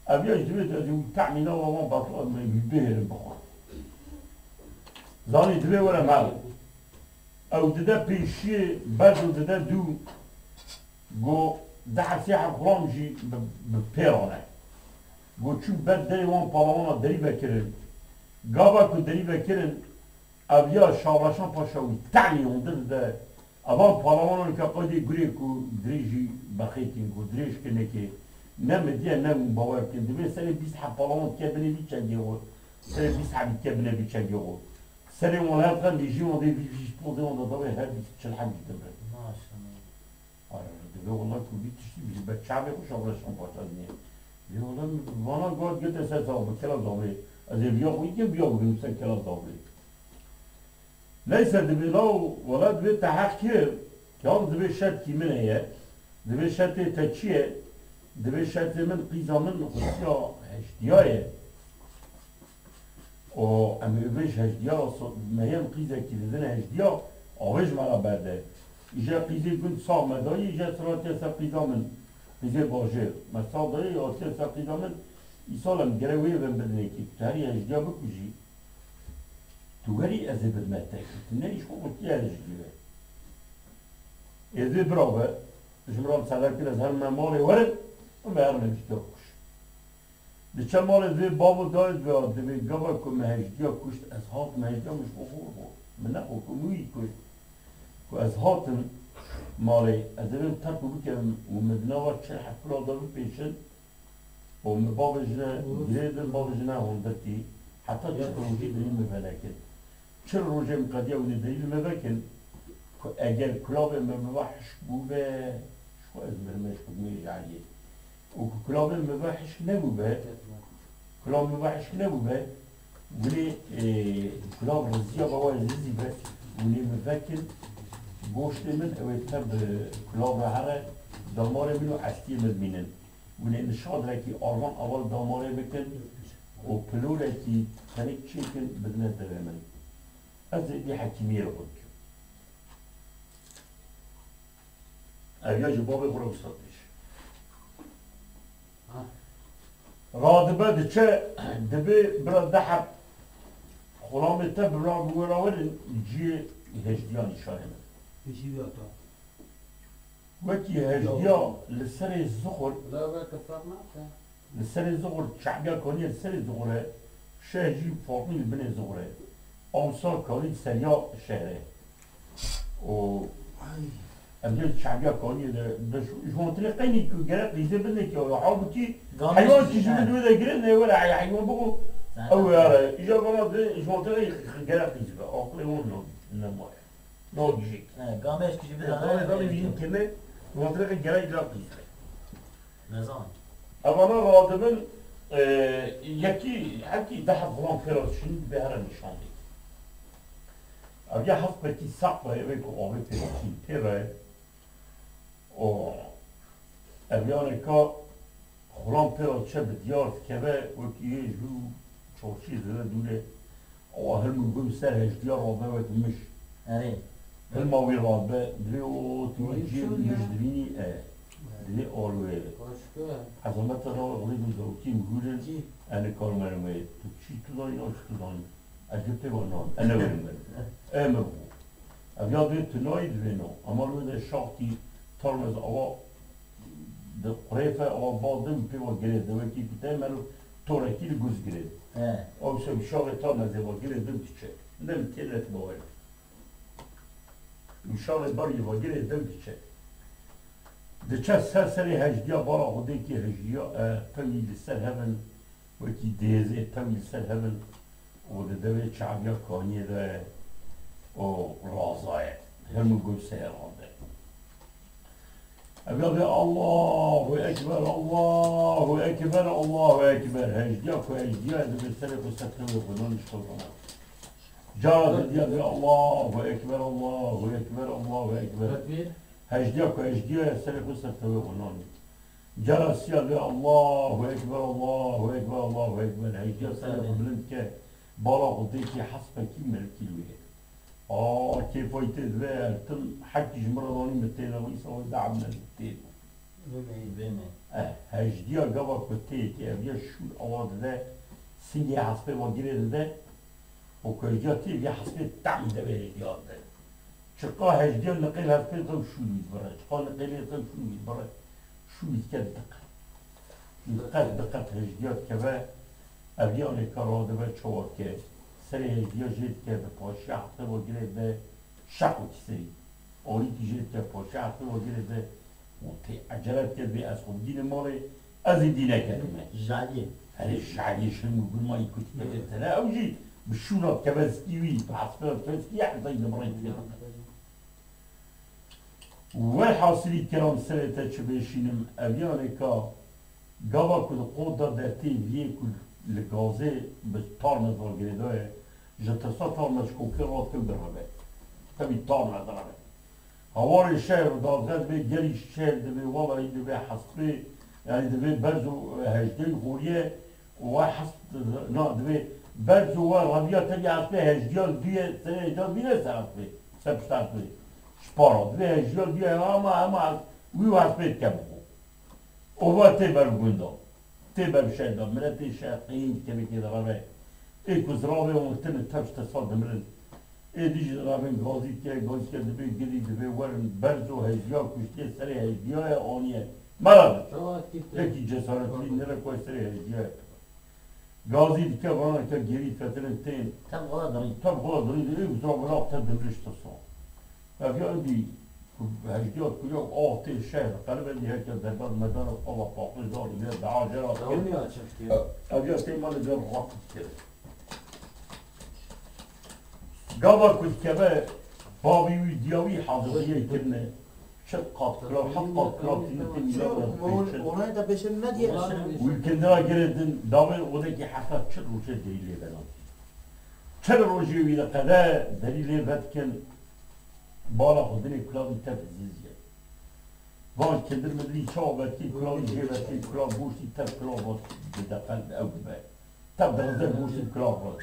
Ev ya jî divê ez û tehmîna wan wan batla me wî bihêrim bixwe. Zanî divê were mal. Ew dide pêşiyê berz û dide dû go di hefsê hevxulam jî bi, bi pêran e. Go çû ber derê wan palawana derî vekirin. Gava ku derî vekirin, Ev ya Şaxraşan Paşa wî tenî hundir dide. Evan palawanan ke qeydê gurê ku dirêjî bexêkin, ku dirêj kinekê, ne midiye ne hûn bawer kin. Divê serê bîst heb palawan ke binê vî çengê xwe. Serê bîst hebî ke binê vî çengê xwe. Serê wan her qe nêjî wan dê vî vî ji pozê wan de dawê her bîst çil hebî dimrin. Maşallah. Ay, divê wela ku vî tiştî ji ber çavê xwe Şaxraşan Paşa dîne. Divê wela vana got, gete ser zav bi kela zavê. Ez ê viya xwe yê viya bigrim ser kela zavê. Neyse, divê law, wela divê te heq kir, yan divê şetkî min heye. Divê şertê te çi ye? Divê şertê min, qîza min xusiya heştiya ye. Û em ê vê ji heştiya re so-, meyên qîzekî didin heştiya, avê ji me re berde. Îje qîzê gund sax me dayî, îje sir hatiye ser qîza min. Qîzê bajêr. Me sax dayî, hatiye ser qîza min. Îsal em gere wê bin bidinekî. Tu herî heştiya bikujî. Tu werî ez ê bidime te. Tu neyî ji xwe gotiye heştiye. Ê vê bira be, ji min re misaade bikin, ez herim me malê werin, û me herin heştiya kuş. Diçe malê vê bav û dayê divê, divê gava ku me heştiya kuşt, ez hatim heştiya min ji xwe xwe xwe. Min nexwe ku min wî kuşt. Ku ez hatim malê, ez ê vê terk û bikim û min di nava çil hevpila de bipêşin. Û min bavê jine girêdin, bavê jine hundirtî, heta çil rojî delîl min venekin. Çil rojê min qediya hûn ê delîl min vekin, ku eger kulavê min miva hişk bûbe, ji xwe ez mirime, ji xwe dimê ji aliyê. Û ku kulavê min miva hişk nebûbe, kulav miva hişk nebûbe, hûn ê, e, kulav riziya bava ez rizî be, hûn ê min vekin, goştê min ew ê te bi kulav re here, damarê min û estiyê min bînin. Hûn ê nişadrekî arvan ava li damarê bikin û pilorekî tenik çêkin bidine devê min. Ez ê vê hekîmiyê li xwe dikim. Ev ya ji bavê xwe re wisa dibêje. Ha. Radibe diçe, dibê bira de heb xulamê te bi ra bi wê ra werin, ciyê hejdiya nîşanê min. Hejdiya ta. Wekî hejdiya li serê zixur, Bila weke ferq nake. Li serê zixur çabiya kaniyê li serê zixur e, şeh jî farqî li binê zixur e. Awsa kanî seriya şehre. Û Ay. Em jê çabiya kaniyê de, de ji, ji wantirê qeynî ku gerek qîzê binekî, halbûkî Gamêş heywan kî ji min wê de girin, ne were heywan bixwe, Zaten. Ew yare. Îja vana de ji wantirê gerek qîz be. Aqilê wan ne, ne maye. Lojîk. He, gamêş kişî bidane. Dalê dalê vîn kirine, wantirê gerek la qîz be. Nezan. Evana radibin, e, yekî, hekî deh xulam pêra şin, bê here nîşan dê. Ev ya heft pekî saq be, eve ku avê pêra şin, pê re. O, ev yanê ka xulam pêra çe bi diyar dikeve, wekî yê jû çarşî zire dûre. Awa hilm û gul ser hejdiya rabe wek mij. Erê. Hilma wî rabe, divê o tu Wî wî ciyê çûn ya. Mij dibînî, e. Divê alwê. Başka. Hezameta rawe xulê min zewkî min hûrin, Cî. Ene kar merim wê. Tu çî tu zanî, o çi tu zanî. Ez jê pê ve nan. Ene werin min. E min bû. Ev ya divê tu nayî divê no. Ama li wê de şaxkî tarmez awa Di qurêfe awa bal de û pê ve girê de wekî ku te mero torekî li guz girê. He. Ew se şaxê ta mezê ve girê de diçe. Ne min tê net bawer. Û şaxê barî ve girê de diçe. Diçe ser serê hejdiya bala xwedêkî hejdiya, e, pewî li ser hevin. Wekî dêzê tewî li ser hev in û di devê çaviya kaniyê de û raza ye. Hilm û gul seyran de. Ev ya vê Allahu Ekber, Allahu Ekber, Allahu Ekber. Hejdiya ku hejdiya ye, divê serê xwe ser tewê xwe nan ji xwe bana. Cara didiya vê Allahu Ekber, Allahu Ekber, Allahu Ekber. Tekbîr. Hejdiya ku hejdiya ye, serê xwe ser tewê xwe nan. Cara siya vê Allahu Ekber, Allahu Ekber, Allahu Ekber. Hejdiya serê xwe bilind ke, bala xwe dêkî hespekî melekî li wê ye. A, kêfayî tê divê, her tim hekî ji min re danî min tê de, wî sawê de emne tê. Vê me. Eh, hejdiya gava ku tê, tê ev ya şûr awa dide, singê hespê ve girê dide, û ku hejdiya tê, vê hespê temî de vê hejdiya dide. Çiqa hejdiya niqêl hespê de şûr wî dibire, çiqa niqêlê de şûr wî dibire, şûr wî dike diqet. Diqet, diqet hejdiya dikeve, ev yanê ka radibe çawa dike, serê hejdiya jê dike, di paşiya hespê ve girê de şeq û tîserî. Alîkî jê dike paşê hespê ve girê de û tê ecele dike, divê ez xwe bigînim malê, ez ê dîneke dime. Jaliyê. Herê jaliyê şin û gurmayî kutî keve tene, ew jî bi şûna dikeve zikî wî, bi hespê ve dikeve zikî, hezayî li birayî dike. Welhasilî kelam serê te çi bêşînim, ev yanê ka Gava ku di qot de dertê viyê ku li gazê bi tarmez ve girêdaye, ji tirsa tarmez ji kokê radike û direve. Tevî tarmez direve. Hawarê şehr, dadge dibê, gelî şehr dibê, welayî dibê hespê, yanî dibê berz û hejdeyî xoriye û we hesp, na, dibê berz û we reviya tevî hespê hejdiya li duyê serê hejdiya bîne ser hespê, ser pişta hespê. Ji para dibê hejdiya li duyê hema, hema hes-, wî û hespê dike bi xwe. Ova tê ber gunda, tê ber şehda, miletê şeh qeyîn dikeve kê direve. Ê ku ziravê wan tine tev ji tirsa dimirin. Ê dî jî diravên gazî dike, gazî dike dibê gilî, dibê werin berz û hejdiya kuştiye serê hejdiya ye aniye. Mera dike. Yekî cesaretlî nire ku serê hejdiya ye. Gazî dike vana ke gerî fetirin tên. Tev xwe dirî. Tev xwe dirî, ê ku zirav bira tev dimiriş tirsa. Ev ya dî ku hejdiya ku ya av tê şehr qeribe dî heke derbas medar ava paqij dar dibe daha jera. Ew niya çi dike? Ev ya tê malê de raqî dike. Gava ku dikeve bavî wî diya wî haziriyê kirine. Çil qat kira, heft qat kira tînin tê mîna. Onay da beşer ne diye? Wî kindira girê din dawên odekî heta çil rojê derî lê bena. Çil rojê wî de qede derî lê vedikin. Bala xwe dinê kulavî tev ziziye. Van kindir midrî çawa vetkî kulavî jê vetkî kulav goştî tev kulav vat dide qelb ew dibe. Tev dixizir goştî kulav vat.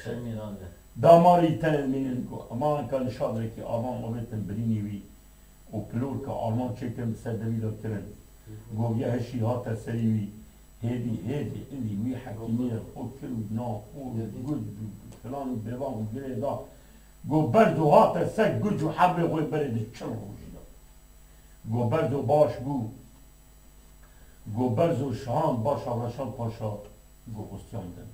Damarî tenê mînin ku aman ka nişadrekî avan avêtin birînî wî û pilor ke arman çêkirin bi ser devî de kirin. Goviya hişî hate serî wî. Hêdî, hêdî, îndî wî hekîmiyê xwe kir û na xwe û gud û filan û bêvan û girê da. Go berzo hate ser guc û herbê xwe berê di çil rojî de. Go berzo baş bû. Go berzo şahand baş Şahreşan Paşa go xustiyan din.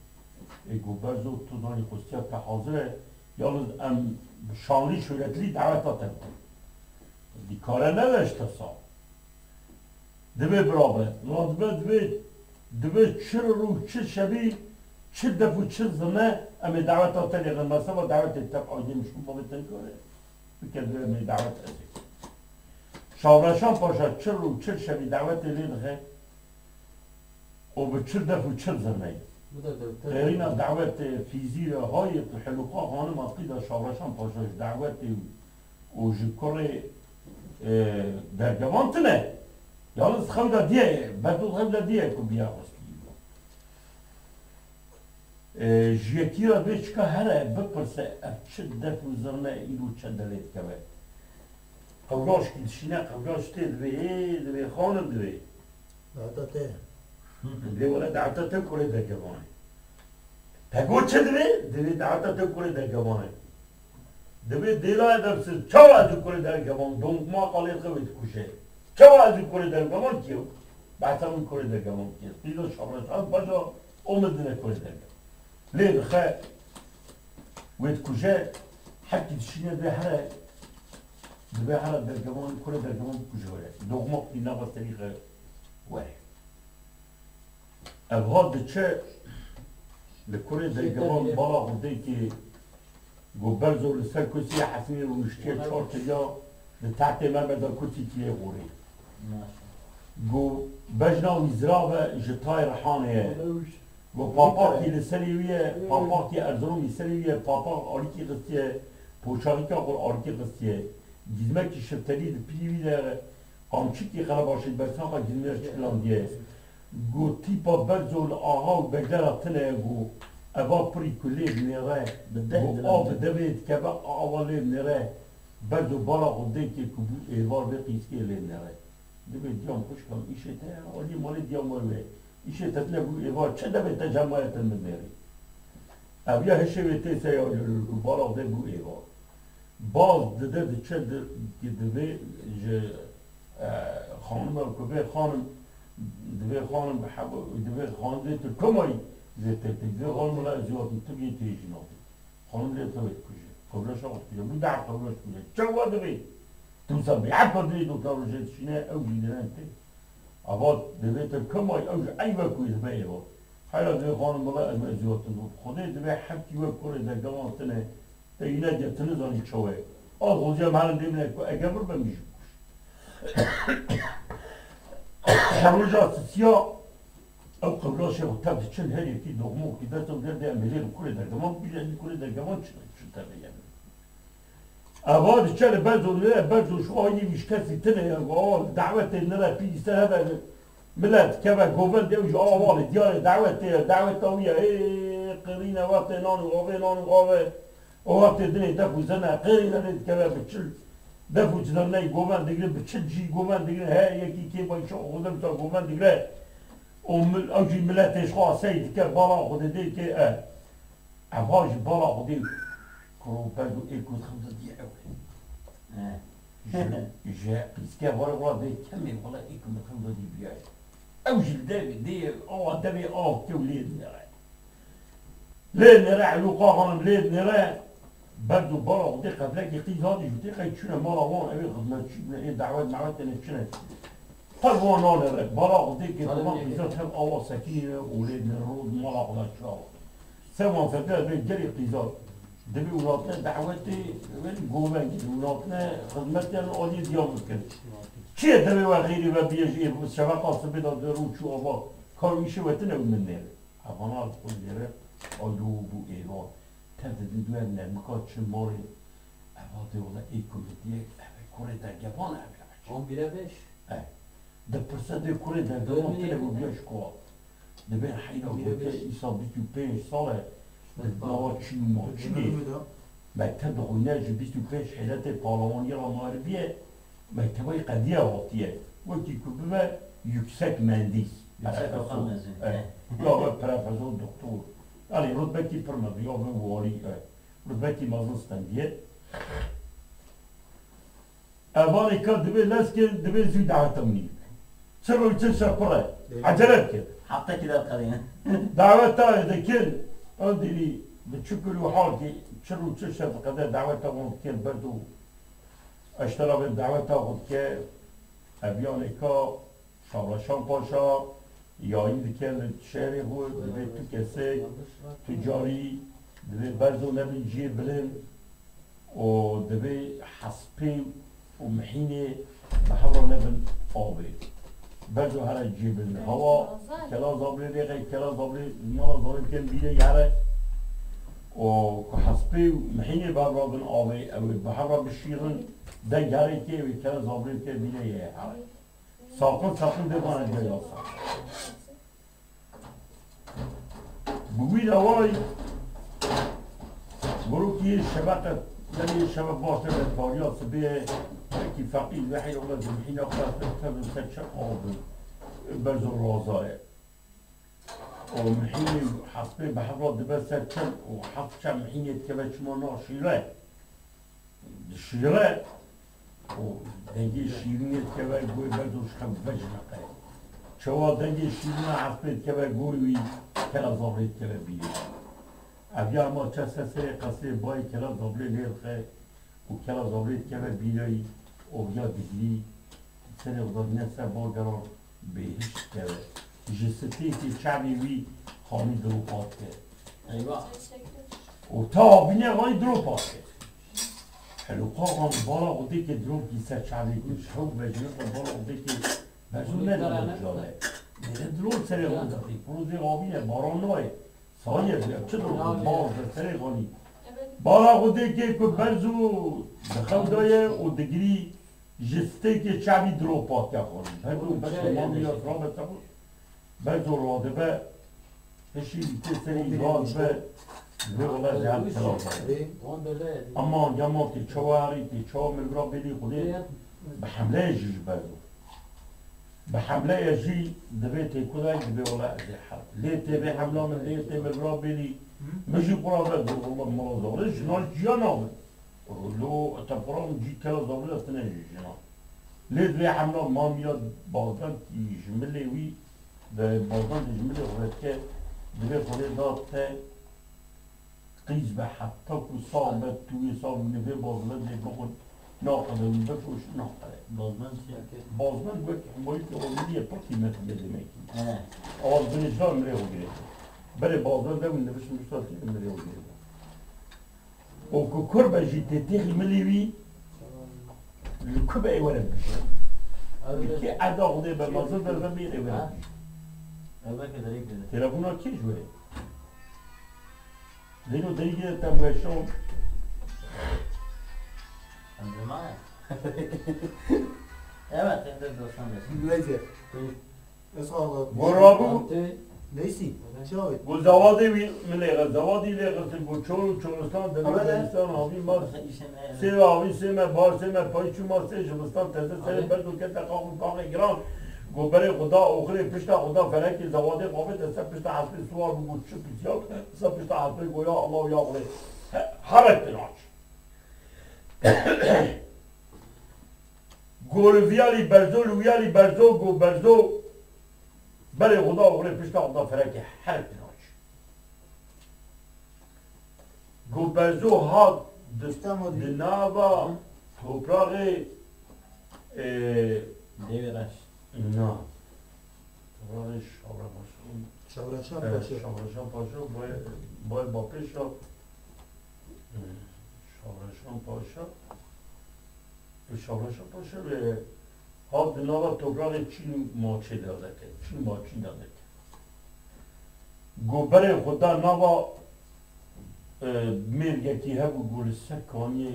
Ê go berzo tu zanî xustiya te hazir e, yalnız em şanlî şohretlî daweta te bikin. Dîkare nebe ji te sağ. Divê birabe, radibe, divê, divê çil rû, çil şevî, çil def û çil zirne, em ê daweta te lê xin. Mesela dawetê te aydê mişkû bavê te nikare. Bike divê em ê dawet ez ê. Şavreşan Paşa çil rû, çil şevî dawetê lê dixe. û bi çil def û çil zirneyê. Qêrîna dawetê fîzî re hayê tu Helûqa xanim a qîda Şavreşan Paşa ji dawetê û ji kurê, e, dergevan tine. Yalnız xew de diye, berdo xew de diye ku biya xwestî. E, ji yekî re bê çika here bipirse ev çi def û zirne îro çi delê dikeve. Qewraşkî dişîne, qewraş tê divê, ê, divê xanim divê. Daweta te. Divê were daweta te kurê dergevan e. Te got çi divê? Divê daweta te kurê dergevan e. Divê dêla edebsiz, çawa ez û kurê dergevan, donkma qalê xwe wê dikuje. Çawa ez û kurê dergevan kiyo? Behsa wî kurê dergevan kiyo. Qîza Şavreşan Paşa o min dine kurê dergevan. Lê dixe wê dikuje, hekî dişîne divê here, divê here dergevan, kurê dergevan bikuje were. Doxmak dî nava serî xe were. Ev hat diçe li kurê dergevan bala xwe dê ki go berzo li ser kursiyê Hesinê rûniştiye çar tiriya di tehtê me berda kursî tiyê xorê. Go bejna wî zirav e ji tayê Rihanê ye. Go papakî li serê wî ye, papakî Erziromî serê wî ye, papak alîkî xistiye, poşakîka xwe alîkî xistiye. Gizmekî şiftelî di pîlî wî de ye, qamçikî qerebaşî bersaxa gizmiya çikilandiye. Go tîpa berzo li axa û begdera tine ye, go eva pirî ku lê nêre, go av bi devê dikeve ava lê nêre, berzo bala xwe dê kê ku bû êvar vê qîskê lê nêre. Dibê diyan xwişkam, îşê te ya, alî malê diyan were. Îşê te tine bû êvar, çi debê te cemayetin min nêrî. Ev ya hişê wê tê se ya lûlû ku bala dê bû êvar. Baz dide diçe di, di, divê ji, e, xanima ku vê xanim, divê xanim hebo, divê xanim dê tu komayî zê tê tê. Divê xanim la ez yotim tu bî tê jî nabî. Xanim lê xwe dikuje. Qewreşa xwe dikuje. Bu daha qewreş dikuje. Çawa divê? Tu wisa bêheka divê doktor rojê dişîne, ew jî diren tê. Ava divê te kemay, ew ji eyve ku dibe êva. Hela divê xanim bila ez me ziyaretin bû. Xwedê divê hepkî we kurê dergevan tine. Te yine diye tini zanî çawa ye. A xoziya me herin dê bine ku ege vir be min jî kuş. Roja sisiya ew qewraşê xwe tev diçin her yekî doxmokî dest ew der de em hêlê kurê dergevan bîne, em kurê dergevan çi, çi tevê ye. Eva diçe li Berzo nire, Berzo şu ayî wî ji kesî tine ye, ava li dawetê nire pî îste hebe milet keve govendê ew jî awa li diyarê dawetê ye, daweta wî ye, ê qirîne wextê nan û avê, nan û avê, o wextê dinê def û zene, qirîne lê dikeve bi çil, def û zerneyî govend digrin, bi çil jî govend digrin, her yekî kê bayî şax xwe de wisa govend digre, û mil-, ew jî miletê ji xwe sey dike, bala xwe didê kê e. Eva ji bala Xwedê kuro Berzo ê ku dixew de dî ew e. He. Ji, ji qîzke vare wala vê kemê wala ê ku dixew de dî biyaye. Ew jî li devê dê awa devê av kew lê dinêre. Lê dinêre Elûqa xanim lê dinêre. Berzo bala Xwedê qeflekê qîz hatî ji tê qey çûne mala wan ew ê xizmetçî bûne ê dawet mawet têne çine. Qey wan nanere, bala Xwedê kê Salih divan Bey. Qîza tev awa sekinîne û lê nero mala xwe de çawa. Se wan fekre vê gelê qîza. Divê û hatine dawetê, wên govengî, divê û hatine xizmetê aliyê diya bikin. Çi ye devê we xêrî ve biyê jî ê şeveqa sibê de der û çû ava. Kar û îşê we tine û min nêre. Evana xwe nêre, alo bû êvan. Tev de didû ev nermika çi malê. Eva dê wela ê ku min diyê, ev ê kurê dergevan e, ev ê. On bîre beş. E, dipirse dê kurê dergevan tine û biya ji ku. Dibê heyna gote, îsa bîst û pênc sal e, di nava çîn û maçînê. Mekteb dixwîne ji bîst û pênc hêletê palawanî ra meriviye, mekteba qediye hatiye. Wekî ku bibe yüksek mendîs. Yüksek Profesor. Okul mezun. E, ya be profesor, doktor. Yani rutbekî pir mezun, ya be walî, e. Rutbekî mezin stendiye. Evanê ka divê lez ke, divê zû daweta min bike. Çi rû çi şev pir e. Ecele bike. Heftekî de diqedîne. Daweta dikin. Ew dîrî bi çi kul û halkî çi rû çi şev diqede daweta wan dikin berdo. Eştera vê daweta xwe dike. Eviyanê ka Şabaşan Paşa yayîn dike li şehrê xwe, divê tu kesek, tu carî, divê Berzo nebin cihê bilind û divê hespê û mihînê bi hev re nebin avê. Berzo here cihê bilind. Hewa Kela Zablê rêxe, Kela Zablê, mala Zablê dikin bîrê here û ku hespê û mihînê bi hev re bin avê, ew ê bi hev re bişîrin, deng here kê, ew ê Kela Zablê dike bîrê ye here. Saqil saqil dê bana cayasa. Bi wî dawayî mirokî şeveqe, yanî şeveq baş nebe tariya sibê, belkî feqîr ve heyra wela zimhîna xwe tevin ser çe avin. Berzo raza ye. Û mihînê hespê bi hev re dibe ser çem û heft çem mihînê dikeve çima naşîre. Dişîre û dengê şîrînê dikeve goyê Berzo ji xew vecime qe. Çawa dengê şîrîna hespê dikeve goyê wî, Kela Zablê dikeve bîrê. Ev ya ma çe ser serê qesrê bayê Kela Zablê lê dixe û Kela Zablê dikeve bîrê wî û ya digirî serê xwe de ne ser bageran bêhişt dikeve. Ji stêkê çavê wî xanî diropa dike. Eyvah. Û ta bîne xanî diropa dike. Helûqa xan bala xwe dêkê dirokî ser çavê kir. Ji hew vejîne xwe bala xwe dêkê Berzo ne dirok cale. Nêre dirok serê xwe dixî. Kurozê avîne, baran nayê. Saniye dibe, çi dirok? Baz de serê xanî. Bala xwe dêkê ku Berzo di xew de ye û digirî ji stêkê çavî diropa dike xanî. Berzo, Berzo mamiya rabe teqû. Berzo radibe, hişî tê serî radibe, vê wela ji her tera. Ama ya ma tê çawa herî, tê çawa min vira bêlî xwedê, bi hemleyê jî ji Berzo. Bi hemleyê jî divê tê kudayî, divê wela ez ê her. Lê tê vê hemla min, lê tê min vira bêlî, min jî xwe ra ve dur wela mala Zablê, jinan ciya nabin. Rûlo, teperan cî Kela Zablê tine jî jinan. Lê divê hemla mamiya Bazbend ji milê wî, di Bazbend ji milê xwe dike, divê xwedê da te qîz be heta ku sax be, tu wê sax nivê Bazbendê bixwin, naqede wî bifroş, naqede. Bazbend çi? Bazbend wek hembarîkê Ormiliyê pir qîmetî ye demekî. He. Awa binê ca mirê xwe girê. Berê Bazbend ew nivişt nivişta tî mirê xwe girê. Û ku kur be jî tê têxî milê wî, li ku be ê were bibîje. Li kê erda Xwedê be, mezin be, be bê ê were bibîje. Telefona kê ji wê? Zeyno derî gire te weşan. Evet, hem de dostum. Neyse. Esağlık. Go rabû. Neyse. Çavet. Go zewadê wî min lê xirt. Zewadî lê xirtin. Go çol û çolistan demê. Denistan havî ma. Sê havî sê me bar sê me payîz çû ma sê zivistan teze serê berz û kete qax û qaxê giran. Go berê xwe da oxirê pişta xwe da felekê zewadê xwe avête ser pişta hespê siwar bû go çi pisya. Ser pişta hespê go ya Allah ya Xwedê. He-, herek tinaç. Go li viyalî berzo, li wiyalî berzo, go berzo, berê xwe da oxirê pişta xwe da ferekê herek tinaç. Go berzo hat di, di nava topraxê, e, Dêvê reş. Na. Topraxê Şavra Paşa. Şavreşan Paşa. Şavreşan Paşa, bay, bay Bapêşa. Şavreşan Paşa, Şavreşan Paşa ve hat di nava topraxê Çîn û Maçê de deke, Çîn Maçîn de deke. Go berê xwe da nava, e, mêrgekî hebû, go li ser kaniyê,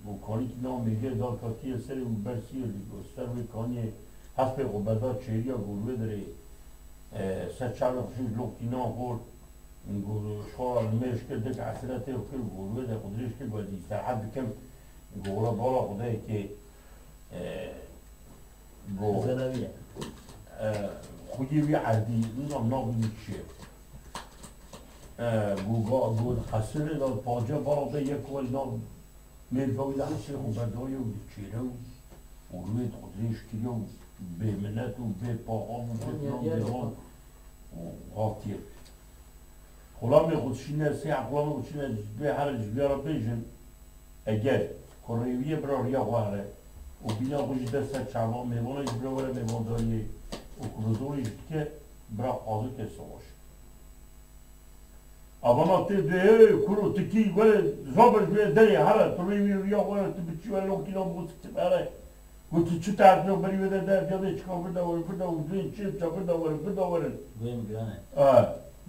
go kanîkî nav mêrgê da katiye serê û bersiyê, go ser wê kaniyê hespê xwe berda çêriya, go li wê derê, e, ser çavê xwe şûn, loqkî nan xort. Go şola li mêj kir, dik esretê kir, go wê de xwe dirêj kir, go dî serhet bikim. Go wela bala Xwedayê kê, e, go, Zelewiye. E, xwediyê wî erdî, nizam nav wî çi ye. E, go ga, go qesirê de pace bala de yek wê nav Mêrga wî de hesê xwe berdaye û diçêre û, û rûyê xwe dirêj kiriye û bêminet û bê paxav û bê plan bêvan û hatiye. Xulamê xwe dişîne, sê xulamê xwe dişîne, bê here ji vîya re bêjin, eger kurê wî ye bira riya xwe here û bîna xwe jî de ser çava, mêvana jî bira were mêvandariyê û ku bi zorê jî dike, bira qazike siwaş. Avana tê dê, hey, kuro, tu kî, were, zabe ji wê derê, here, tu rê wî riya were, tu bi çi were, lokî na bo tu here. Got, tu çi te hatino berî wê de der, cadê çika vir de were, vir de were, duyên çi, ça vir de were, vir de were. Guhê min giran e. E,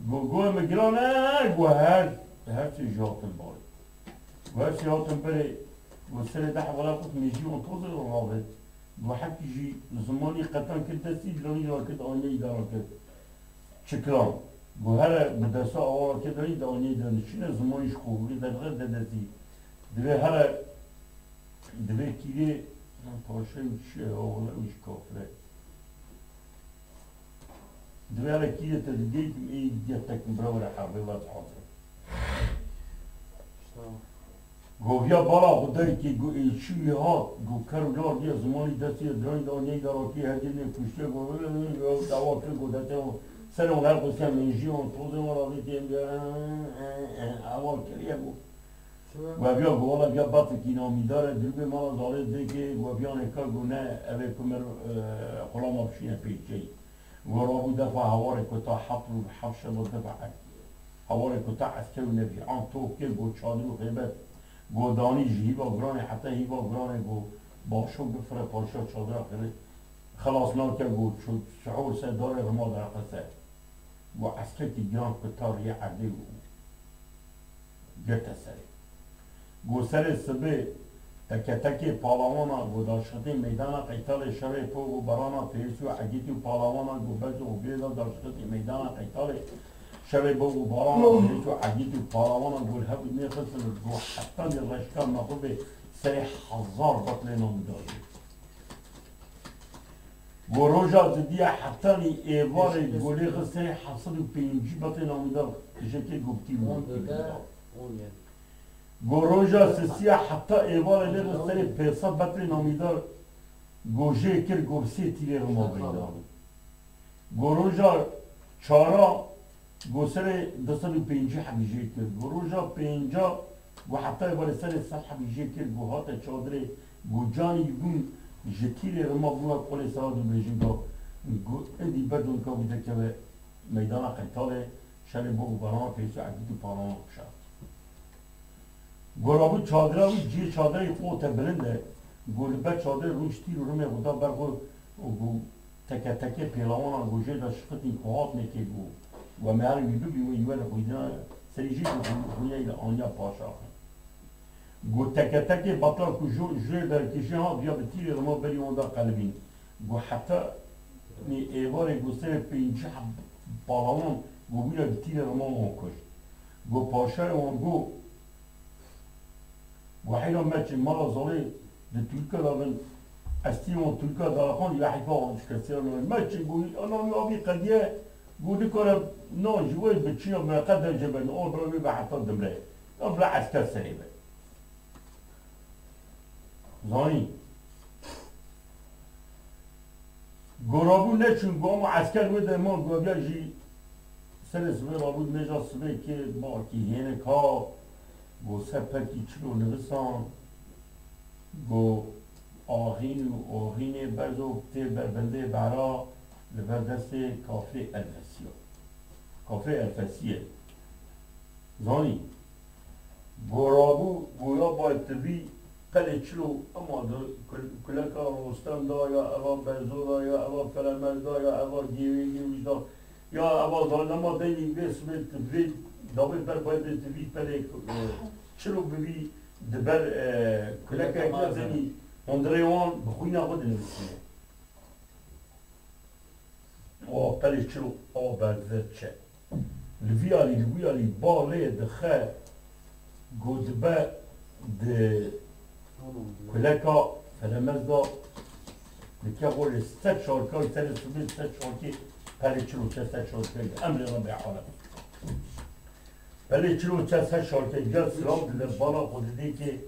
go, guhê min giran e, go her, her şey ji hatin barê. Go her şey hatin berê, go serê de hevala qut mêjî wan tozê wan ravêt. Go hekî jî zimanî qetan kir destî, diranî ra kir, anî îdara kir. Çikilan. Go here bi desa awa ke danî, danî de nişîne, zimanî ji xwe derxe de destî. Divê here, divê kîrê, paşê çi ye, wele wî jî kafir e. Divê here kîrê te digeyî, ê diya tekin bira were herbê ve hazir. Go viya bala Xwedayê kê go êçî wî hat, go ker û lar diya zimanî destî ye, diranî da neyda rakî her cihê kuştiye, go dawa kir, go destê wan, serê wan her xwestiya mêjî wan, tozê wan ravêtiye, heval kiriye, go. Go viya, go wala viya batikî namîdar e, dirûbê mala zalê dêkê, go viya nêka, go ne, ev ê ku mir, e, xulama bişîne pêçeyî. Go rabû defa hewarê ku ta heft rû, heft şeva defa ek-, hewarê ku ta esker û nevî an top kir, go çadir û xêbet, go danî ji hîva giranê heta hîva giranê, go başo bifire paşa çadira xêbet, xilas nake, go ço-, sihor ser darê rima derxe ser. Go eskerkî giran ku ta riyê erdê bû. Girte serê. Go serê sibê teke tekê palawana, go daşxitî meydana Qeytalê, şevê pox û barana fêris û egît û palawana, go berz û girê da daşxitî meydana Qeytalê, şevê pox û barana fêris û egît û palawana, go li hev nêxistin, go heftanî reşka mexûbê serê hezar betlê namîdar bû. Go roja didiya heftanî êvarê go lê xist serê heft sed û pêncî betlê namîdar qijekê go bi tîr û tîr bida. Go roja sisiya hefta êvarê lê xist serê pênc sed betlê namîdar go jê kir, go bi sê tîrê rima beyda bû. Go roja çara go serê du sed û pêncî hebî jê kir. Go roja pênca go hefta êvarê serê sed hebî jê kir. Go hate çadirê, go canî bûn ji tîrê rima bûna qolê sera dibêjin ka go endî ber donika wî dekeve meydana Qeytalê, şerê bo û barana pêşî egît û parana kuşa. Go rabû çadira wî, cihê çadirê qote bilind e. Go li ber çadirê rûn ji tîr û rimê xwe da ber xwe û go teke teke pêlawanan go jê de şiqitîn ku hat neke go. Go me her wî bibî wê were xwîdina serî jî go xwî-, xwîneyê de aniya paşa xwe. Go teke tekê betla ku ji, ji rê derkişî hat, ya bi tîrê rima berî wan da qelibîn. Go heta nî êvarê go serê pêncî heb palawan go bûne bi tîrê rima wan kuşt. Go paşayê wan go, go heyra meçin mala zalê di Tirka da bin, estî wan Tirka da xan ya heyfa wan şikestiya nayê. Meçin go, ananî avî qediye, go nikare nan ji wê bi çiya me qeder jê ben, or bira wê be heta dimre. Ya bira esker serê be. Zanî. Go rabû neçûn, go ama esker wê de man, go ya jî serê sibê rabû, meja sibê kê, bakî hênik ha, go ser pekî çilo nivisan, go axîn û oxînê berzo tê ber bendê bera li ber destê kafrê Elfesiya. Kafrê Elfesiye. Zanî. Go rabû, go ya bay tivî pelê çilo, ema di kul-, kuleka Rostem da, ya eva Berzo da, ya eva Felemez da, ya eva Gêwê Gêwij da, ya eva zanema deynî vê sibê tivî, davê ber bay vê tivî pelê, e, çilo bivî di ber, e, kuleka Kuleka Mezin. Zenî hundirê wan bi xwîna xwe dinivîsîne. Awa pelê çilo, awa berdize diçe. Li vî alî, li wî alî balê dixe, go dibe di kuleka Felemez da, dike xwe li ser şarkay, serê sibê ser şarkê pelê çilo çe ser şarkay, emrê Rebê alem. Pelê çilo çe ser şarkay, ya silav dide, bala xwe didê ki,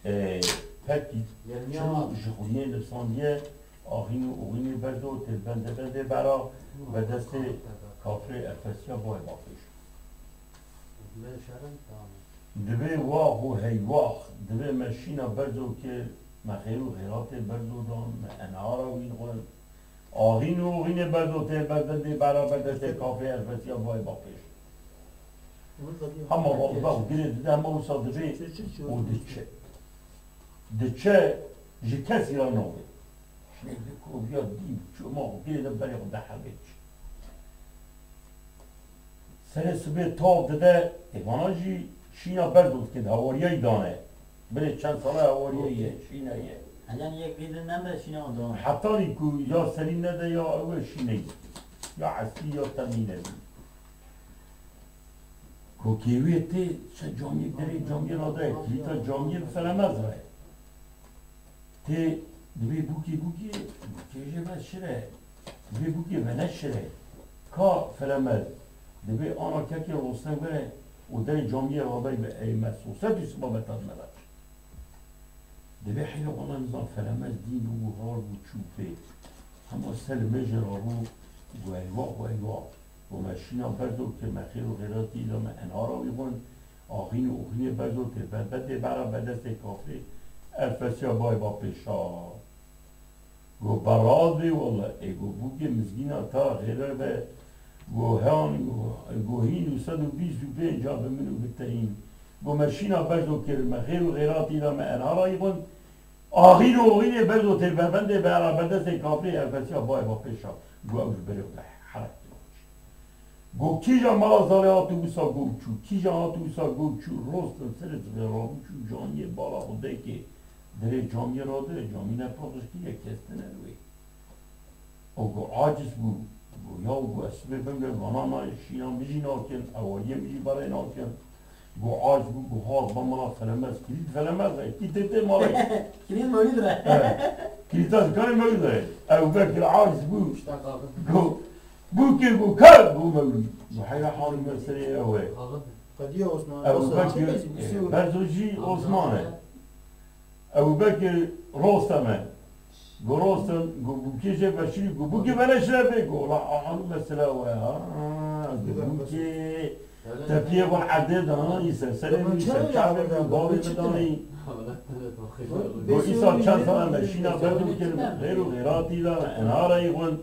E, pekî Germiya çilo ji xwînê nivsandiye, axîn û oxînê berzo tê bende bendê bera ve destê kafrê Efesiya boy bapêş. Divê wax û heywax, divê me şîna berzo kir, me xêr û xêratê berzo dan, me enara wî xwin. Axîn û oxînê berzo tê ber bendê bera ber destê kafrê Efesiya boy bapêş. Hema wan ve û girê dide, hema wisa dibê û diçe. Diçe, ji kesî re nabê. Şinê bi koviya dî, çû ma xwe girê de berê xwe de hebê çi. Serê sibê tav dide, ê vana jî şîna berz û dikin, hewariyayî dane. Birê çend sala hewariyayî ye, şîne ye. Helen yek vî din nebe şîna wan dane. Hetanî ku ya serî nede ya ew e şîne ye. Ya estî ya temî nebî. Kokê wê tê, şe camiyê derê camiyê rade, kilîta camiyê bi felemez re. Tê, divê bûkê, bûkê, bûkê jê ve şire. Divê bûkê ve ne şire. Ka felemez. Divê ana kekê Rostem were û derê camiyê rade be, ey me soset û siba me tad me daç. Divê heyra wala nizam felemez dîn bû, har bû, çû pê. Hema ser li mêjê rabû, got, eyvah, eyvah. Got, me şîna berzo kir, me xêr û xêratî da me enara wî xwin, axîn û oxînê berzo kir, ber bendê bera ber destê kafrê, Efesiya bay ba pêşa. Go, beraz bê wele, ê go bûkê mizgîna ta xêre be, go heyan, go hîn û sed û bîst û pênc a bi min û bi te hîn. Go, me şîna berzo kir, me xêr û xêratî da me enara yî xwin. Axîn û oxînê berzo tê berbendê bera berdestê kafrê Efesiya bay ba pêşa. Go, ew ji berê xwe de herek kir. Go, kîja mala zalê hat û wisa go çû, kîja hat û wisa go çû, rostin serê sibê rabû çû, caniyê bala xwe dekê. Dirê camiyê rade, camî ne paqij kiriye, kes tine li wê. O ku aciz bû, got, ya got, ez sibê bim li vana nayê, şîna min jî nakin, ewariyê min jî berê nakin. Got, aciz bû, got, hat ba mala felemez, kilît felemez e, kî tê tê malê. Kilît mewlîd re. He, kilîta dikanê mewlîd re. Ew Bekir aciz bû. Got, bûkê got, ke got mewlîd. Got, heyra halî me serê ew e. Qediya Osman. Ew Bekir, e, Berzo jî Osman e. Ebu Bekir Rostem e. Go Rostem, go bûkê jê veşî, go bûkê bele şire bê, go la ahalu mesela we ha, go bûkê tepiyê xwe erdê dana, îse serê min, îse çavê min, bavê min danî. Go îsa çend sala me şîna berdo kirin, xêr û xêratî da me, enara yî xwin.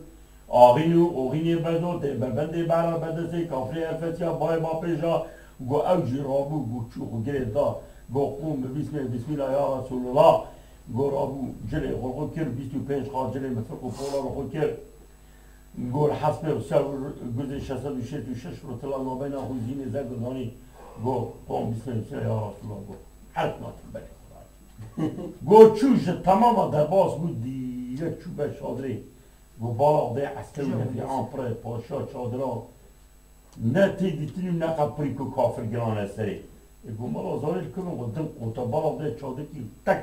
Axîn û oxînê berzo tê berbendê behra berdestê kafrê Efesiya bayê bapêja, go ew jî rabû, go çû xwe girê da, go qûm bi bîsmê, Bismillah ya Resulullah, go rabû cilê xwe xwe kir, bîst û pênc qat cilê mifriq û pola xwe kir. Go li hespê ser guzê şeş sed û şêst û şeş rotila nabeyna xwe zînê zerg û zanî, go qûm bîsmê, Bismillah ya Resulullah, go. Her nakin berê xwe. Go çû ji temama derbas bû, dîrek çû ber çadirê. Go bala odê esker û nefîan pir e, paşa çadira. Ne tê dîtin û ne qepirî ku kafir girane serê. E, go mala Zalê li kevin xwe din qota bala odê çadikî tek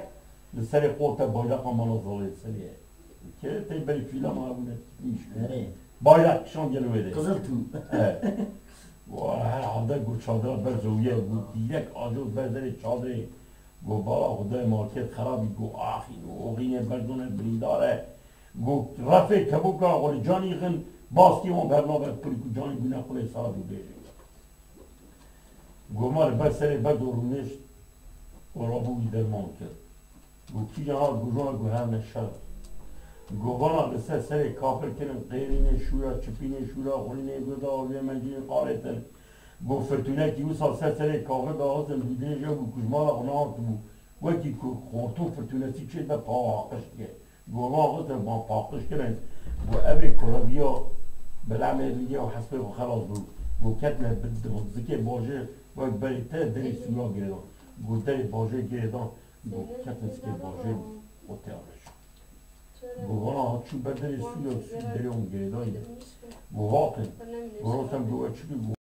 li serê qote bayraqa mala Zalê li serê ye. Kê tê berî fîlama hebûne. Erê. Bayrak kişan gel wê de. Qizil tû. Evet. Wa her halde got çadira ber zewiye, got dîrek ajo ber derê çadrê. Got bala xwe dayê malkêt xerabî, got axîn û oxînê berdone birîndar e. Got refê keboka xwe li canî xin, baskî wan bernabe, pir ku canî gune xulê sara bibêje. Got ma li ber serê berdo rûnişt û rabû wî derman kir. Got kîjan hat, got jona got herne şer. Got vana li ser serê kafir kirin, qêrînê şûra, çipînê şûra, xulînê got da avê mecînê qarêtin. Got firtûnekî wisa ser serê kafir daxistin, dûdinê je got kujmala xwe nehatibû. Wekî ku xortûn firtûnesî çê de pawa haqiş dike. Got van xistin van paqij kirin. Got evê kureviya bilemê riya û hespê xwe xelas bû. Got ketine bi zikê bajêr wek berê te derê sûra girêdan. Got derê bajêr girêdan. Got ketin zikê bajêr û tê arêşan. Got vana hat çû ber derê sûra, sû derê wan girêdayî. Got hatin. Got rostem got we çi bû?